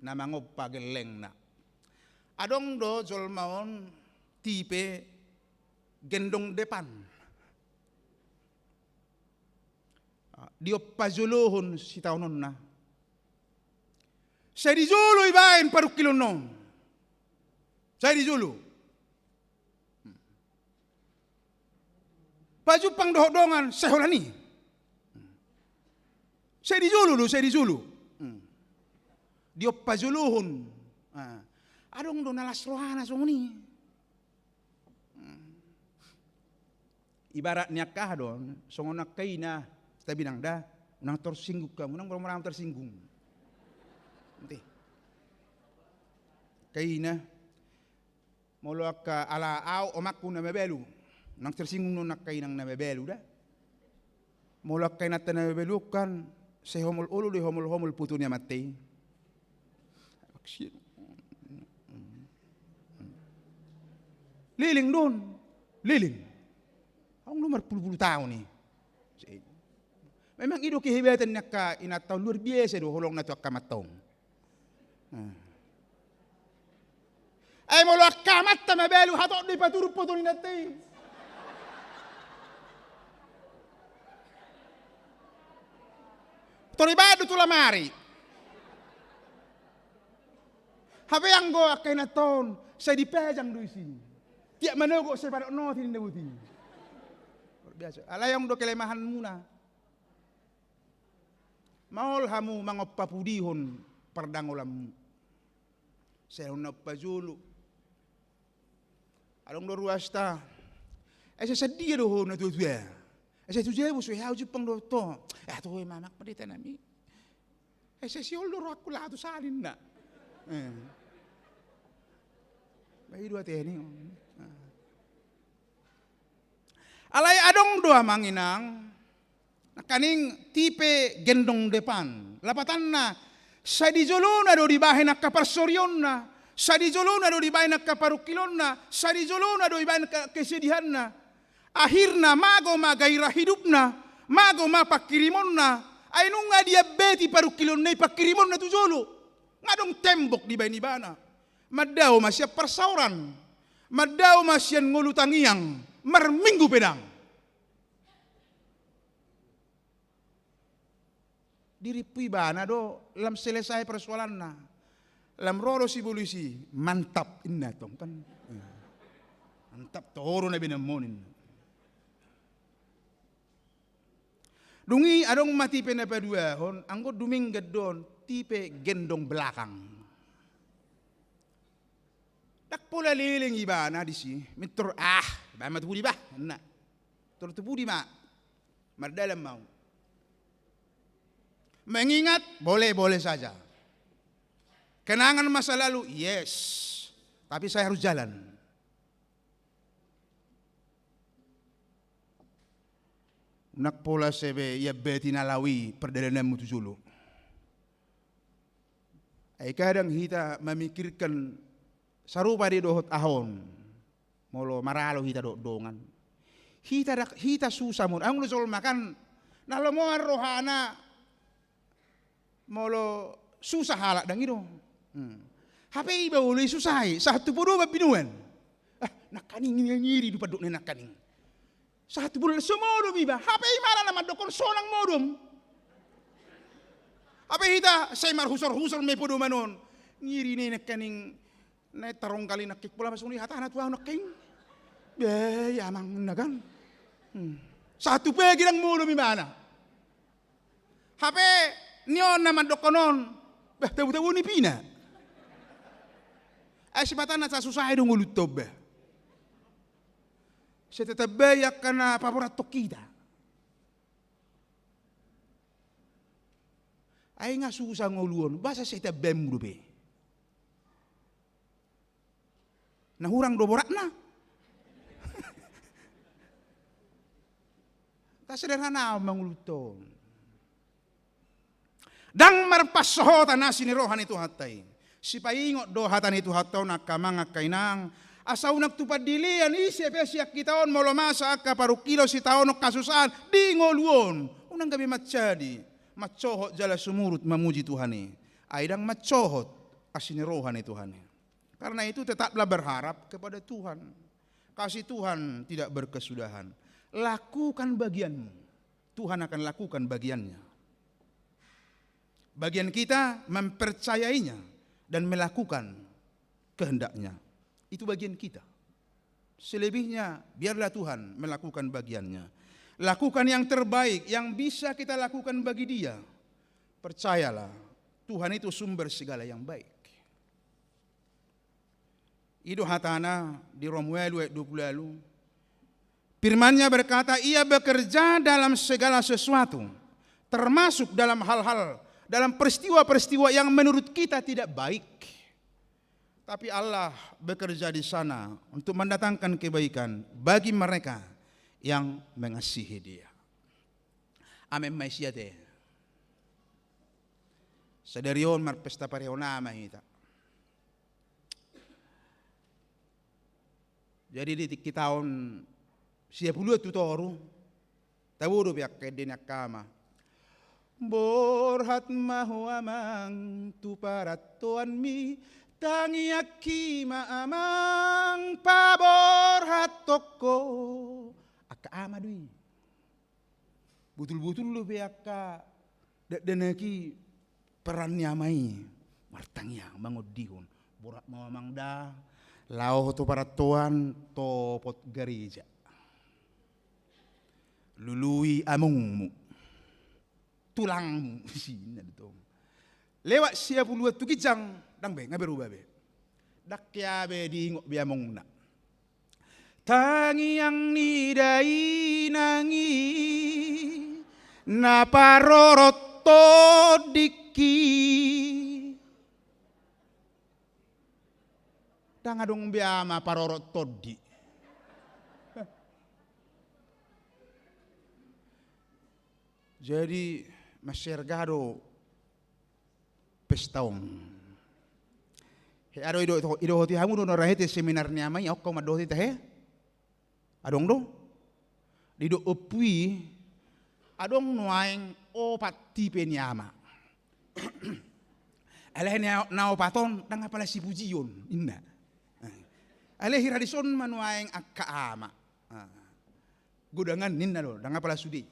na mangompa gellengna. Adong do jolma on tipe gendong depan. Diompa jolohon sitaononna. Sai di jolo ibaen parungkilon on. Sai di jolo. Pajumpang dohot dongan, sai holan i. Sai di jolo do, sai di jolo. Hmm. Diompa jolohon. Ah. Adong do na las rohana songon i. Hmm. Ibarat ni angka aha do, songon angka ina, tabi nang da, unang tersinggung kamu, unang molo maramu tersinggung. Ate. Angka ina, molo angka ala au omakku na mabalu, unang tersinggung do angka inang na mabalu da. Molo angka inanta na mabalu on kan, sai homol olo do i, homol-homol putu ni amanta i. Leleng do on, leleng. Adong do marpulupulu taon i. Memang i do kehebatan ni angka inanta on, luar biasa do holongna tu angka amanta on. Nah. Ai molo angka amanta mabalu, hatop do i paturun putu ni inanta i. Tor ibaen do tu lamari. Hape anggo angka inanta on, sai dipajang do isi. Tiap manogot sai panotnoti ninna boti. Luar biasa. Alai adong do kelemahanmuna. Maol hamu mangompa pudihon pardangolanmu. Sai na umpa jolo. Adong do ruasta. Asa sadia do ho na tua-tua. Asa tu jabu so hau jumpang do to. Ah, to, eh, mamak pade tanami. Asa siol do rohakku laho tu salinna. Eh. Bai dua teni. Ah. Alai adong do amang inang, nangkaning tipe gendong depan. Lapatanna, sai di jolona do dibahen angka parsorionna, sai di jolona do dibahen angka parungkilonna, sai di jolona do dibahen angka kesedihanna. Akhirna, mago ma gairah hidupna, mago ma pangkirimonna, ai nunga diambeti parungkilonna i pangkirimonna tu jolo. Nga adong tembok dibahen ibana. Mandao ma sian parsaoran, mandao ma sian ngolu tangiang, marminggu pe dang. Dirimpu ibana do lam selesai persoalanna. Lam ro do si polisi, mantap inna tong kan. Mantap, toho do na benamon inna. Dung i adong ma tipe na paduahon, anggo dumenggan do on, tipe gendong belakang. Ndang pola leleng ibana disi, mintor, ah, bahen ma tu pudi bah, na. Tor tu pudi ma, mardalan ma au. Mengingat, boleh-boleh saja. Kenangan masa lalu, yes. Tapi saya harus jalan. Ndang pola sai be iambeti na laho i pardalananmu tu jolo. Ai kadang hita mamikirkan sarupa do i dohot aha on. Molo maralo hita dohot dongan. Hita dak-, hita susah molo. Adong do jolma kan na lomoan rohana molo susah halak, ndang i do. Hmm. Hape iba olo i susah i, sahat tu podoman binoan. Ah, nangkaning i ngiri do pandok ni nangkaning. Sahat tu podoman so modom iba, hape imana na mandokkon sonang modom. Hape hita sai marhusor-husor ma i podoman on. Ngiri ni nangkaning. Na taronggal i nangkin pola masuk ni hatana tu ahu nangkin. Be, ya amang na kan. Hmm. Sahat tu pegi ndang modom imana. Hape ni on na mandokkon on. Bah, tabu-tabu ni pina. Ai sibatana sasusah i do ngolunta on bah. Sai tatambai angka na paborathon hita. Ai nga susah ngolu on, boasa sai tambainmu dope. Na hurang do boratna. Tasederhana ma ngolunta on. Ndang marpansohotan asi ni roha ni Tuhanta i. Sipaingot do hata ni Tuhanta on angka amang angka inang. Asa unang tu pandilean ise pe sian hita on molo masa angka parungkilon, sitaonon, hasusahan di ngolu on. Unang gabe mansadi. Mansohot jala sumurut mamuji Tuhan i. Ai ndang mansohot asi ni roha ni Tuhan i. Karena itu tetaplah berharap kepada Tuhan. Kasih Tuhan tidak berkesudahan. Lakukan bagianmu. Tuhan akan lakukan bagiannya. Bagian kita mempercayainya dan melakukan kehendaknya. Itu bagian kita. Selebihnya biarlah Tuhan melakukan bagiannya. Lakukan yang terbaik yang bisa kita lakukan bagi Dia. Percayalah, Tuhan itu sumber segala yang baik. I do hatana di Rom ualu ayat dua puluh ualu. Firman-Nya berkata, Ia bekerja dalam segala sesuatu, termasuk dalam hal-hal, dalam peristiwa-peristiwa yang menurut kita tidak baik. Tapi Allah bekerja di sana untuk mendatangkan kebaikan bagi mereka yang mengasihi Dia. Amen ma i sia te. Sadari on marpesta parehon ama hita. Jadi di tingki taon sia puluan tu toru, tabo dope angka ende ni angka ama. Borhat ma ho amang tu parantoanmi, tangiangki ma amang paborhathon ho. Angka ama do i. Botul-botul dope angka dakdanak i peran ni ama i. Martangiang mangondihon. Borhat ma ho amang da. Laho ho tu parantoan, topot gareja. Lului amongmu. tulangmu. Sinna do tong. Lewat sia puluhan tu ginjang, ndang be, nga berubah be. Ndang hea be diingot be amongna. Tangiang ni dainang i na parorot tondingki. Ndang adong be ama parorot tondi. Jadi, mansai arga do pesta on. Hea do ido-, idohoti hamu do na roha i ate seminar ni ama i, on hamu mandohoti tahe? Adong do? Didok ompu i, adong nuaeng opat tipe ni ama. Alai na, na opat on, ndang apala sipujion, ninna. Alai hira dison ma nuaeng angka ama. Godangan ninna do, ndang apala sude.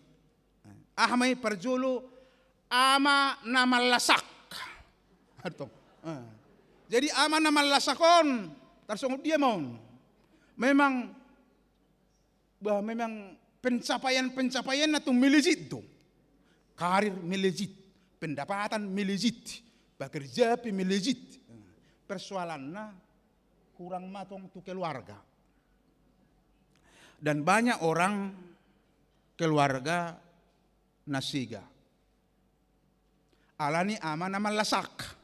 Aha ma i? Parjolo, ama na mallasak. Antong. Jadi ama na mallasak on, tarsongon dia ma on? Memang, bah, memang pencapaian-pencapaianna tung melejit do. Karir melejit, pendapatan melejit, pekerjaan pe melejit. Persoalanna kurang ma tong tu keluarga. Dan banyak orang keluarga na sega. Alani ama na mallasak.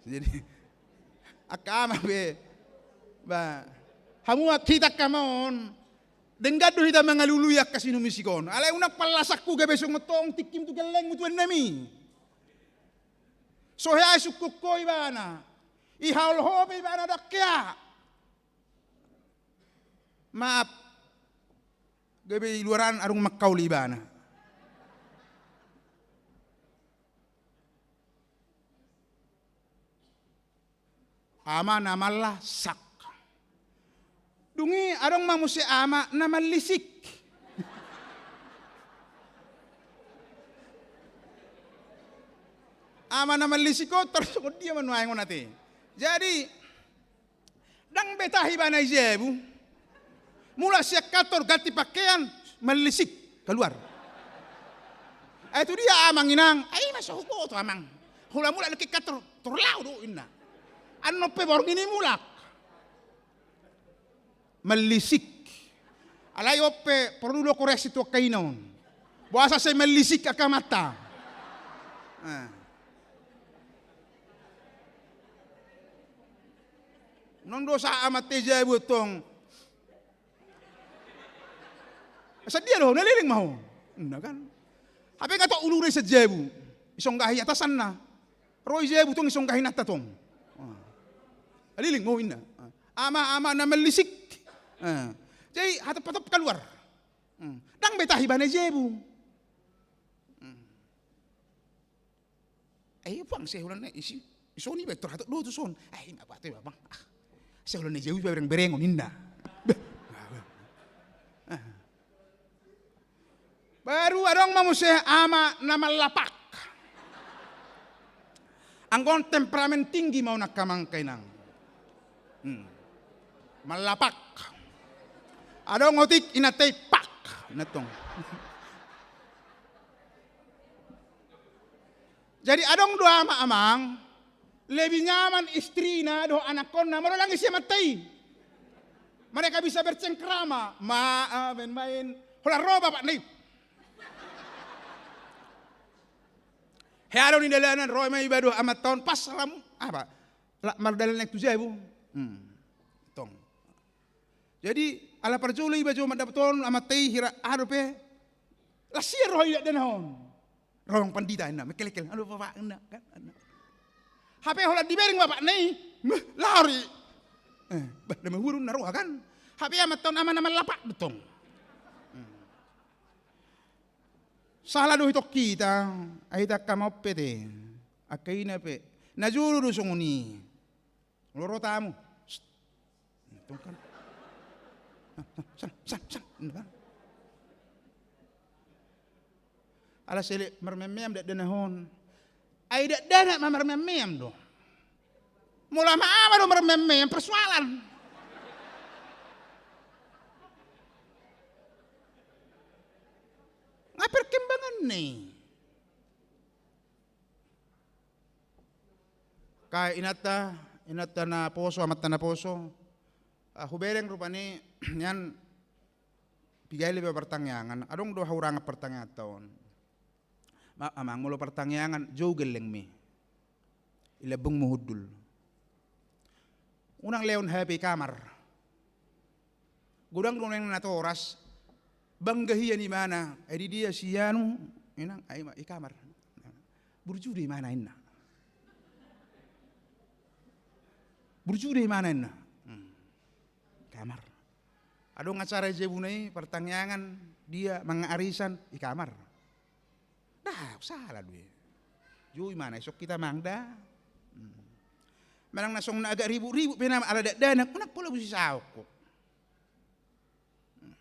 Jadi, angka ama pe, bah, hamu angka hita angka ama on, denggan do hita mangalului angka sinumisik on. Alai unang pallasakhu gabe songon tong tingkim tu gellengmu tu ennami. So hea isungkun ho ibana. Ihaol ho pe ibana ndang hea. Maaf. Gabe i luaran adong mangkaol ibana. Ama na mallasak. Dung i adong ma muse ama na mallisik. Ama na mallisik on tarsongon dia ma nuaeng on ate. Jadi, ndang betah ibana i jabu. Mulak sian kantor ganti pakean, mallisik, kaluar. Ai tu dia amang inang, ai ima so huboto amang. Hula mulak nangkin kantor, tor laho do inna. Annon pe borngin i mulak. Mallisik. Alai on pe porlu do koreksi tu angka ina on. Boasa sai mallisik angka amanta. Nah. Non do sahat amanta i jabu tong. Sadia do ho, na leleng ma ho. Inna kan. Hape nga tong uluna i sian jabu. Isonggahi atasanna. Ro i jabu tong isonggahi inanta tong. Ah. Leleng ma ho inna. Ama, ama na mallisik. Ah. Jadi hatop-hatop kaluar. Hmm. Ndang betah ibana i jabu. Hmm. Ai bang, sai holan na isi, ison i ba tor hatop do tu son. Ai ima bate ba bang. Ah. Sai holan na i jabu i bereng-berengon inna. Bah. Ah. Baru adong ma muse ama na mallapak. Anggo on temperamen tinggi ma on angka amang angka inang. Hmm. Mallapak. Adong otik inanta i pak. Inna tong. Jadi adong do ama amang, lebih nyaman istrina dohot anakkonna molo ndang isi amanta i. Mereka bisa bercengkrama, ma, ah, main-main. Holan ro bapakna i. Hea do ni dalanan, ro ma iba dohot amanta on pas lam, apa? La, mardalan naeng tu jabu. Hmm. Tong. Jadi ala parjolo iba jo mandapothon amanta i hira aha dope. Las ia roha i dakdanak on. Rohang pandita inna, mengkelengkel. Aduh, bapak inna kan. Hape holan dibereng bapakna i, meh, lari. Eh, bah, nama hurun na roha kan. Hape amanta on ama na mallapak do tong. Hmm. Sala do hitongkita, ai hita angka ama on pe ate. Angka ina pe. Najolo do songon i. Molo ro tamu. Sst. Tong kan. San, san, san. Inna kan. Ala sele marmeam-meam dakdanak on. Ai dakdanak ma marmeam-meam do. Molo ama-ama do marmeam-meam persoalan. Ni. Ka inanta, inanta na poso, amanta na poso. Ah, hubereng rupani nian piga i lebe partangiangan. Adong do hahurangan partangianganta on. Ma, amang, molo partangiangan, jou gellengmi. I lambungmu hundul. Unang lehon H P i kamar. Godang do naeng natoras, bangga hian ibana, ai di dia si anu, inang, ai ma, i kamar. Burju do imana inna. Burju do imana inna. Hmm. Kamar. Adong acara i jabuna i, partangiangan, dia, mangan arisan, i kamar. Dah, sala do i. Jou imana, ison hita mangan da. Hmm. Manang na songon na agak ribut-ribut pe nama ala dakdanak, unang pola busi saongkop. Hmm.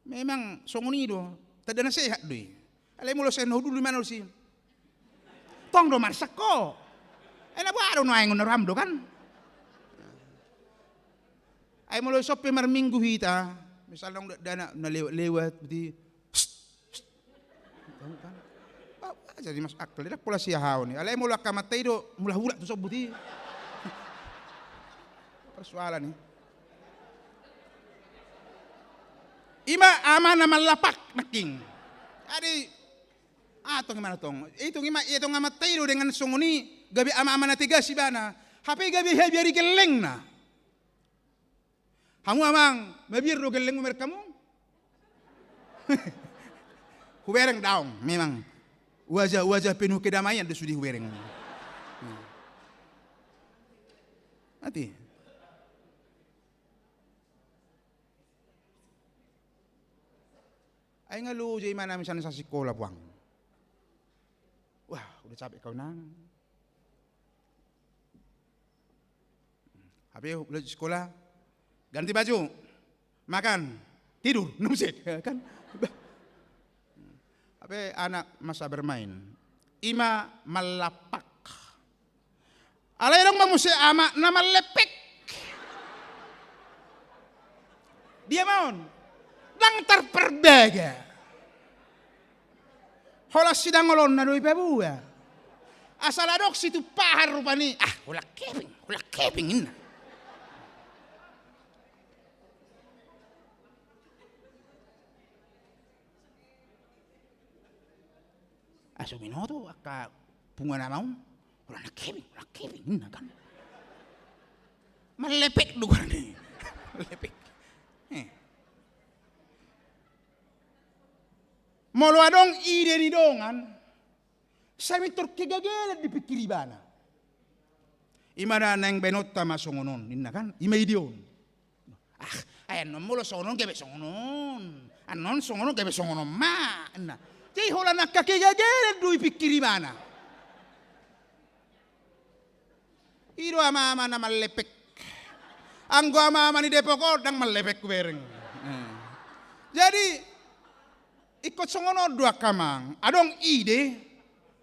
Memang songon i do, tanda na sehat do i. Alai molo sehat na hundul imana do si. Tong do marsak ho. Ai na boha do nuaeng on, na ro hamu do kan. Ai molo ison pe marminggu hita, misalna adong dakdanak na lewat-lewat, berarti, "Pst, pst." Kan? Ah, jadi masuk akal, ndang pola siahaon i. Alai molo angka amanta i do, mula hulat tu sombut i. Persoalan i. Ima ama na mallapak nangkin. Jadi, ah, tong imana tong. Itong ima, itong amanta i do dengan songon i, gabe ama-ama na tegas ibana. Hape gabe habiari gellengna. Hamu amang, mabiar do gellengmu merek hamu? Hubereng daong, memang. Wajah-wajah penuh kedamaian do sude hubereng. Mati. Ai nga loja imana misalna sasikola puang. Wah, udah capek kau nang. Hape ulang sikola, ganti baju, makan, tidur, nusik, kan? Hape anak masa bermain, ima mallapak. Alai adong ma muse ama na mallepek. Dia ma on, ndang tarparbaga. Holan sidangolonna do ipaboa. Asal adong situmpahan rupani, ah, holan kepeng, holan kepeng inna. Ah, so binoto angka punguan ama on, holan na kepeng, holan kepeng inna kan. Mallepek do goarna i. Mallepek. Eh. Molo adong ide ni dongan, sai mintor kegagalan dipikir ibana. Ima da naeng baenonta ma songon on, ninna kan? Ima ide on. Ah, ai annon molo songon on gabe songon on. Annon songon on gabe songon on ma, ninna. Jadi holan angka kegagalan do ipikir ibana. I do ama-ama na mallepek. Anggo ama-ama ni Depok on ndang mallepek hubereng. Eh. Jadi, ingkon songon on do angka amang. Adong ide.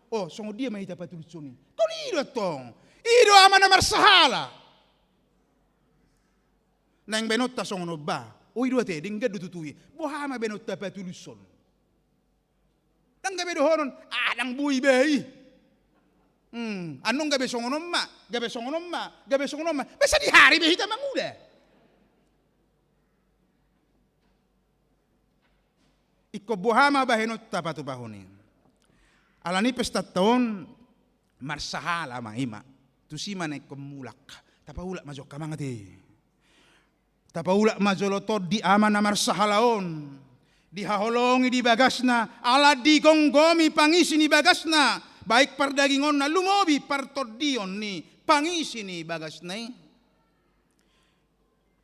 Oh, songon dia ma hita patulushon i? Tong i do tong. I do ama na marsahala. Naeng baenonta songon on ba. Oh, i do ate, denggan do tutu i. Boha ma baenonta patulushon? Ndang gabe dohonon, ah, ndang boi ba i. Hmm, annon gabe songon on ma, gabe songon on ma, gabe songon on ma. Ba sadihari be hita mangula. Ingkon boha ma bahenonta patupahon i? Alani pestanta on marsahala ma ima. Tusi ma na ingkon mulak. Tapaulak ma jo angka amang ate. Tapaulak ma jolo tondi ama na marsahala on. Dihaholongi di bagasna, ala digomgomi pangisi ni bagasna, baik pardagingonna lumobi partondion ni pangisi ni bagasna i.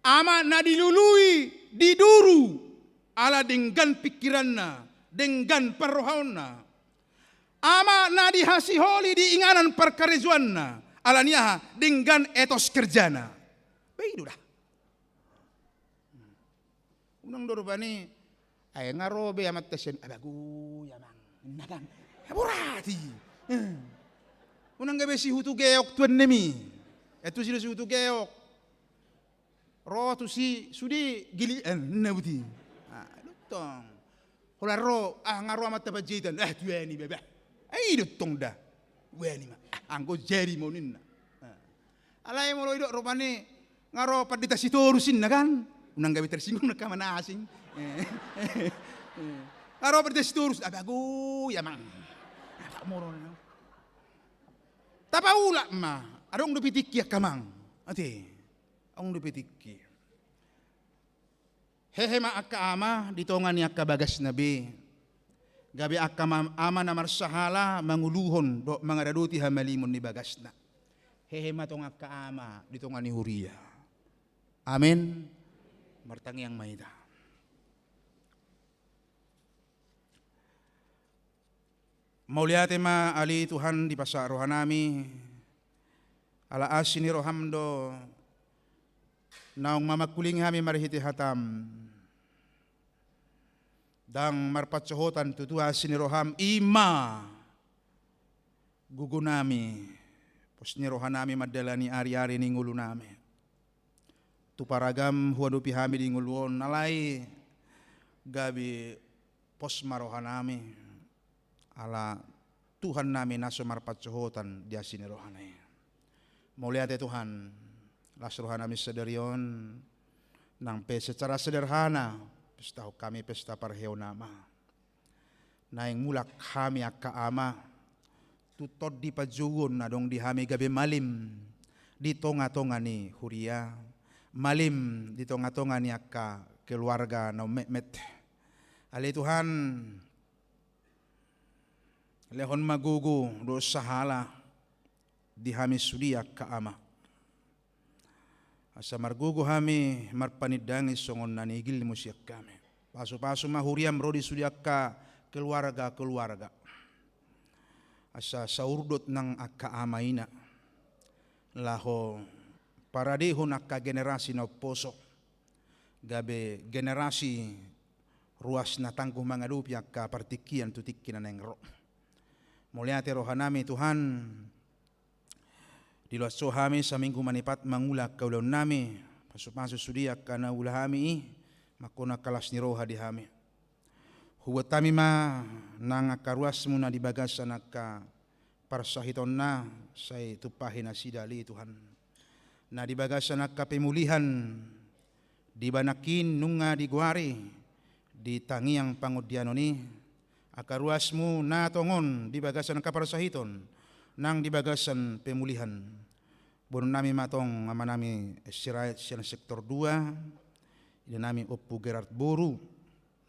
Ama na dilului, diduru, ala denggan pingkiranna, denggan parrohaonna. Ama na dihasiholi di inganan parkarejoanna, ala ni aha, denggan etos kerjana. Ba i do da. Unang do rupani, ai nga ro be amanta sian, abagu ya mang, ninna kan. Borat i. Eh. Unang gabe sihutu geok tu annem i. Eh, tusi do sihutu geok. Ro tusi sude gili, eh, ninna buti. Ah, dutong. Olo ro, ah, nga ro amanta Panjaitan, ah, tuani baba. Ah, i do tong da. Tuani ma. Ah, anggo jadi mau ninna. Ah. Alai molo idok rupani nga ro Pandita Sitorus inna kan. Unang gabe tersinggung na kaman asing. Eh. Nga ro Pandita Sitorus, ah, bago ya mang. Ah, molo na. Tapaulak ma. Adong dope tingki angka amang. Ate. Adong dope tingki. Hehe ma angka ama di tonga ni angka bagasna be. Gabe angka ma-, ama na marsahala manguluhon dohot mangaradoti hamalimon ni bagasna. Hehe ma tong angka ama di tonga ni huria. Amen. Martangiang ma hita. Mauliate ma ale Tuhan dipasahat rohanami, ala asi ni roham do naung mamangkulingi hami marhite hatam. Ndang marpansohotan tutu asi ni roham i ma gugunami, pos ni rohanami mandalani ari-ari ni ngolunami. Tu paragam huadopi hami di ngolu on alai gabe pos ma rohanami, ala Tuhannami na so marpansohotan di asi ni rohana i. Mauliate Tuhan, las rohanami sadari on, nang pe secara sederhana, pestahon hami pesta parheon ama. Naeng mulak hami angka ama, tu tondi panjouon na adong di hami gabe malim, di tonga-tonga ni huria, malim di tonga-tonga ni angka keluarga na ummetmet. Ale Tuhan, lehon ma gogo dohot sahala di hami sude angka ama. Asa margogo hami marpanindangi songon na niigilmu sian hami. Pasu-pasu ma huriam ro di sude angka keluarga-keluarga. Asa saurdot nang angka ama ina. Laho paradehon angka generasi na umposo. Gabe generasi ruas na tangguh mangadopi angka partingkian tu tingki na naeng ro. Mauliate rohanami Tuhan, diloas Ho hami saminggu manipat mangula angka ulaonnami, pasu-pasu sude angka na ula hami i, mangkon angka las ni roha di hami. Hubuat hami ma nang angka ruasmu na di bagasan angka parsahitonna, sai tumpahi nasida ale Tuhan. Na di bagasan angka pemulihan, di ba nangkin nunga digoari di tangiang pangondianon i, angka ruasmu na tongon di bagasan angka parsahiton, nang di bagasan pemulihan. Boanonnami ma tong amanami Sirait sian sektor dua, inanami Ompu Gerard Boru,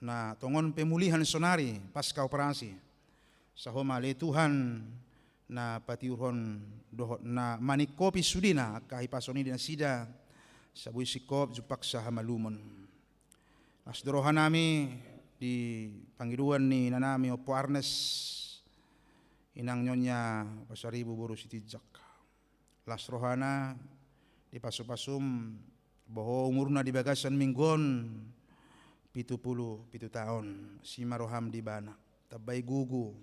na tongon pemulihan sonari pasca operasi. Sahat ma ale Tuhan na patiurhon dohot na maningkopi sudena angka hipason i di nasida, asa boi singkop jumpang sahamalumon. Las do rohanami di pangidoan ni inanami Ompu Arnes, inang Nyonya Pasaribu boru Sitinjak. Las rohana di pasu-pasum, boha umurna di bagasan minggu on pitu pulu pitu taon. Asi ma roham di ibana. Tambai gogo,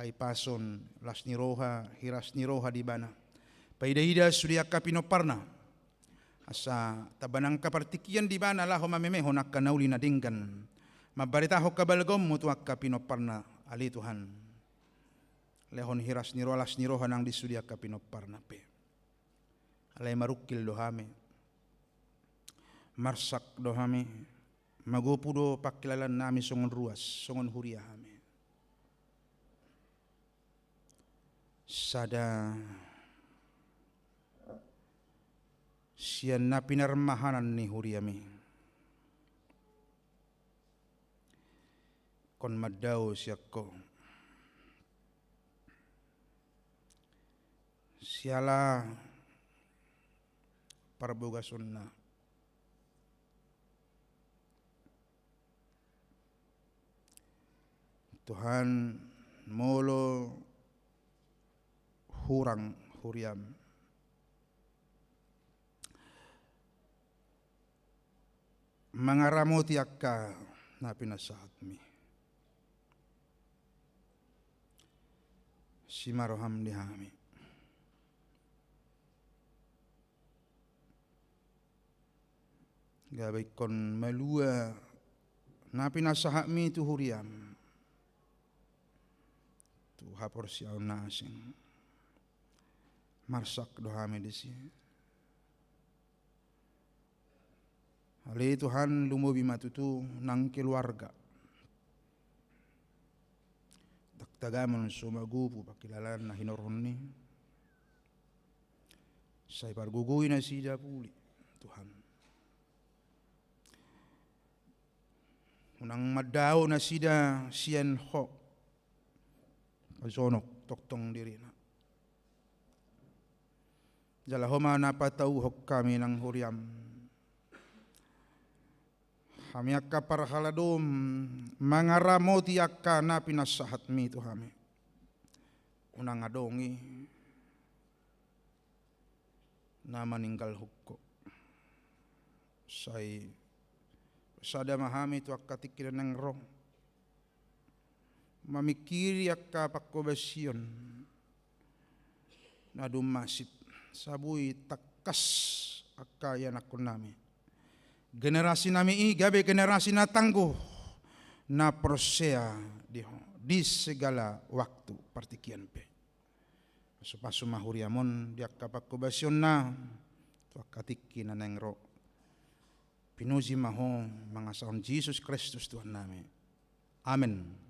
hahipason, las ni roha, hiras ni roha di ibana. Paida-ida sude angka pinomparna. Asa tamba nang angka partingkian di ibana laho mamemehon angka na uli na denggan. Mambaritahon habalgaonmu tu angka pinomparna ale Tuhan. Lehon hiras ni roha, las ni roha nang di sude angka pinomparna pe. Alai marungkil do hami. Marsak do hami. Magopu do pangkilalaannami songon ruas, songon huria hami. Sada sian na pinarmahanan ni huriami. Ingkon mandao sian Ho. Siala parbogasonna. Tuhan, molo hurang huriam mangaramoti angka na pinasahatmi, asi ma roham di hami. Gabe ingkon malua na pinasahatmi tu huriam, tu haporseaon na asing. Marsak do hami disi. Ale Tuhan, lumobi ma tutu nang keluarga. Ndang tagamon so magopu pangkilalaan na hinorhon i. Sai pargogoi nasida puli, Tuhan. Unang mandao nasida sian Ho. Pajonok tongtong dirina. Jala Ho ma na patauhon hami nang huriam. Hami angka parhaladom mangaramoti angka na pinasahatmi tu hami. Unang adong i na maninggalhon Ho. Sai sada ma hami tu angka tingki na naeng ro. Mamingkiri angka panghobasion na dummasip, sabui tangkas angka ianakhonnami. Generasinami i gabe generasi na tangguh, na porsea di Ho di segala waktu partingkian pe. Pasupasu ma huriam on di angka panghobasionna tu angka tingki na naeng ro. Pinuji ma Ho mangasahon Jesus Kristus Tuhannami. Amen.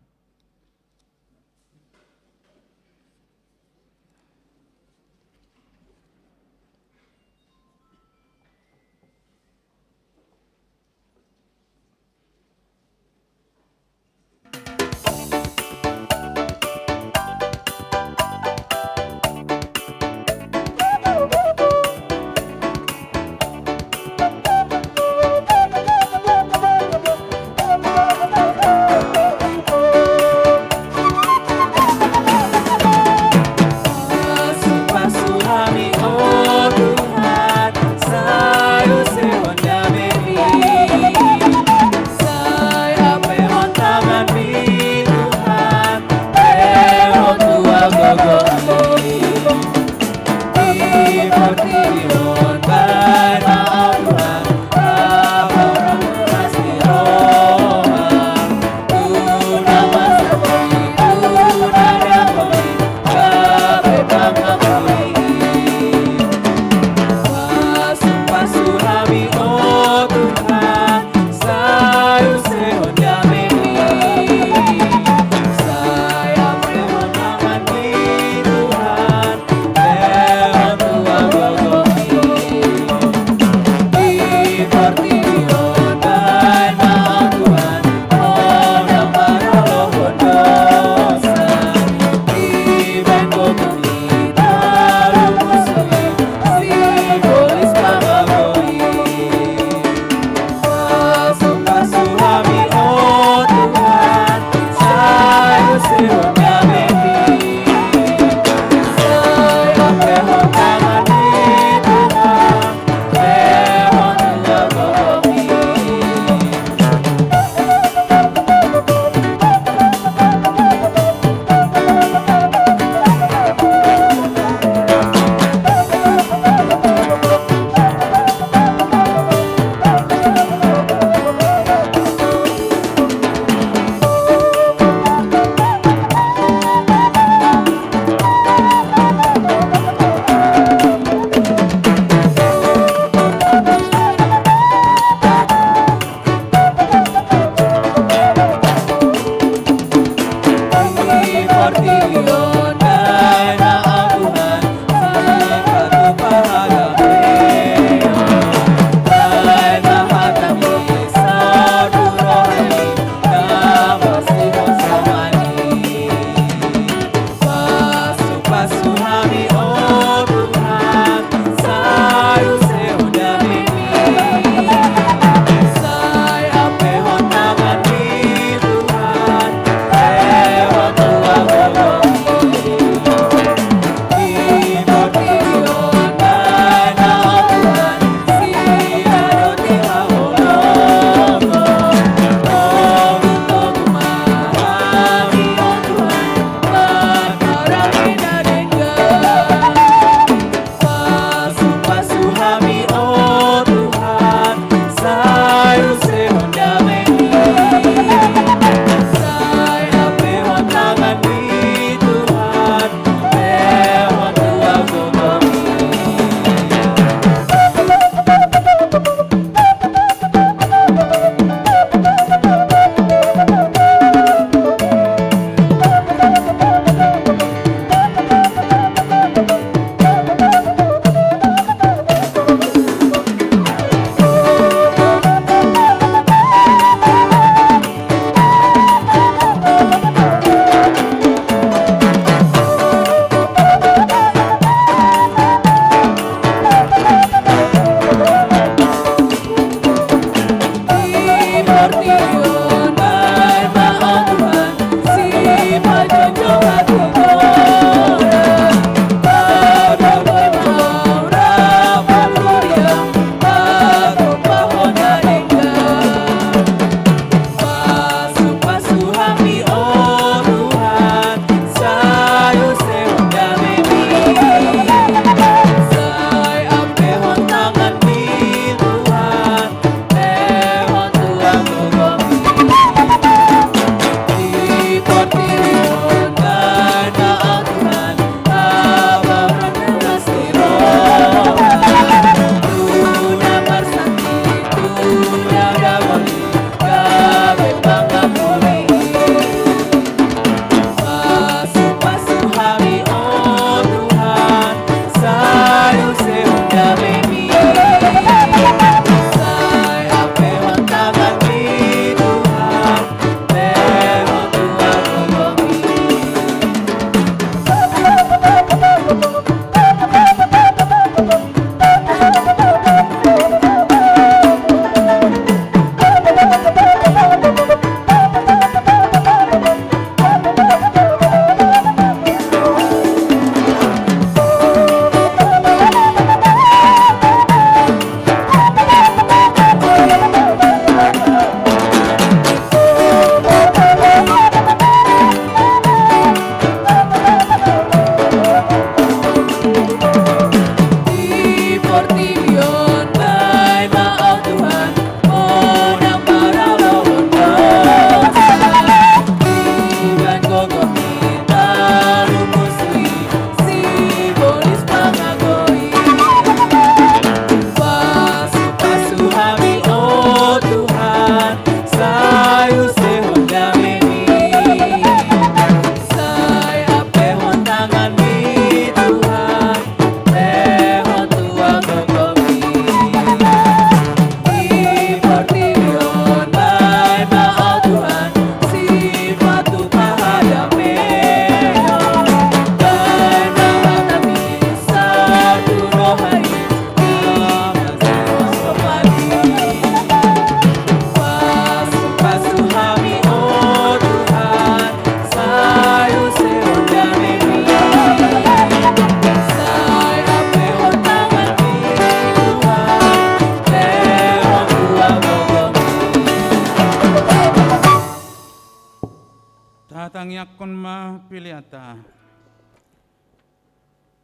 Tangiangkon ma peleanta.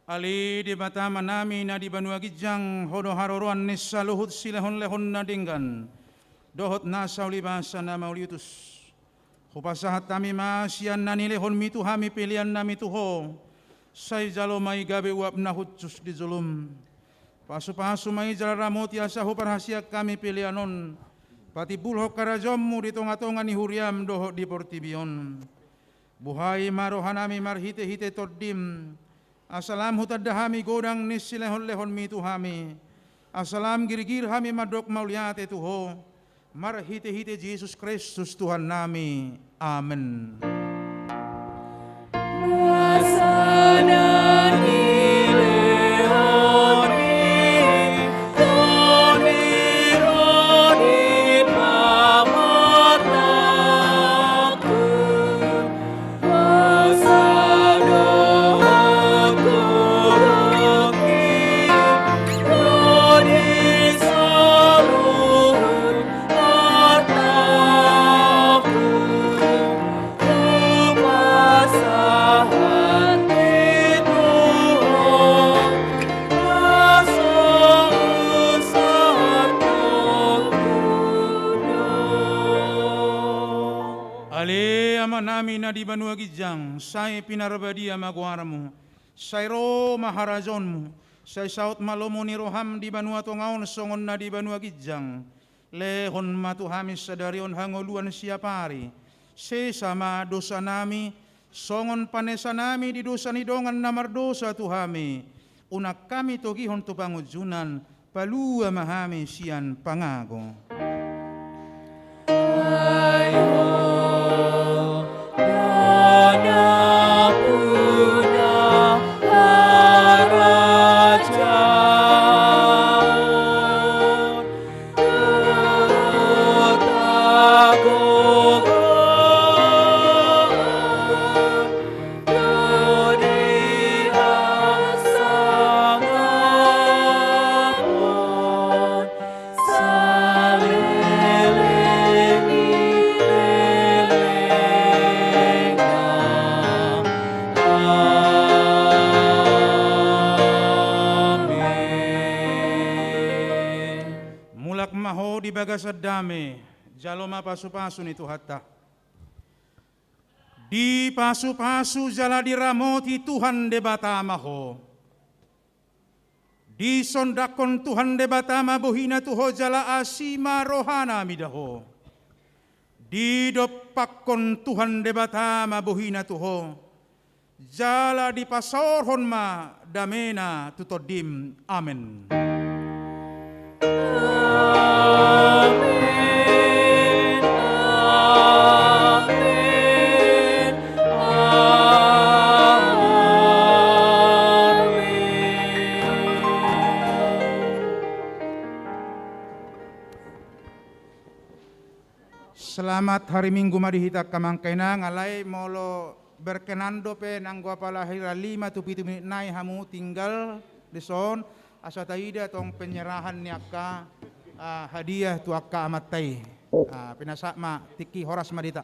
Ale Debata Amanami na di banua ginjang, Ho do haroroan ni saluhut silehonlehon na denggan dohot nasa ulibasa na mauliutus. Hupasahat hami ma sian na nilehonMi tu hami peleannami tu Ho, sai jalo ma i gabe uap na hushus di joloM. Pasupasu ma i jala ramoti asa huparhaseang hami pelean on patimbulhon harajaonMu di tongatonga ni huriaM dohot di portibi on. Buhai ma rohanami marhitehite TondiM, asa lam hutanda hami godang ni silehonlehonMi tu hami, asa lam girgir hami mandok mauliate tu Ho, marhitehite Jesus Kristus Tuhannami. Amen. Ale Amanami na di banua ginjang, sai pinarbadia ma goarMu, sai ro ma harajaonMu, sai saut ma lomo ni rohaM di banua tonga on songon na di banua ginjang. Lehon ma tu hami sadari on hangoluan siapari. Sesa ma dosanami, songon panesanami di dosa ni dongan na mardosa tu hami. Unang hami togihon tu pangunjunan, palua ma hami sian pangago. Mulak ma ho di bagasan dame, jalo ma pasupasu ni Tuhanta. Dipasupasu jala diramoti Tuhan Debata ma ho. Disondangkon Tuhan Debata ma bohiNa tu ho jala asi ma rohaNa mida ho. Didompakkon Tuhan Debata ma bohiNa tu ho, jala dipasaorhon ma dameNa tu tondim. Amen. Amen. Amen. Amen. Selamat hari Minggu ma di hita angka amang inang. Alai molo berkenan dope nanggo apala hira lima tu pitu menit nai hamu tinggal dison, asa taida tong penyerahan ni angka, ah, hadiah tu angka amanta i. Ah, pinasahat ma tingki, horas ma di hita.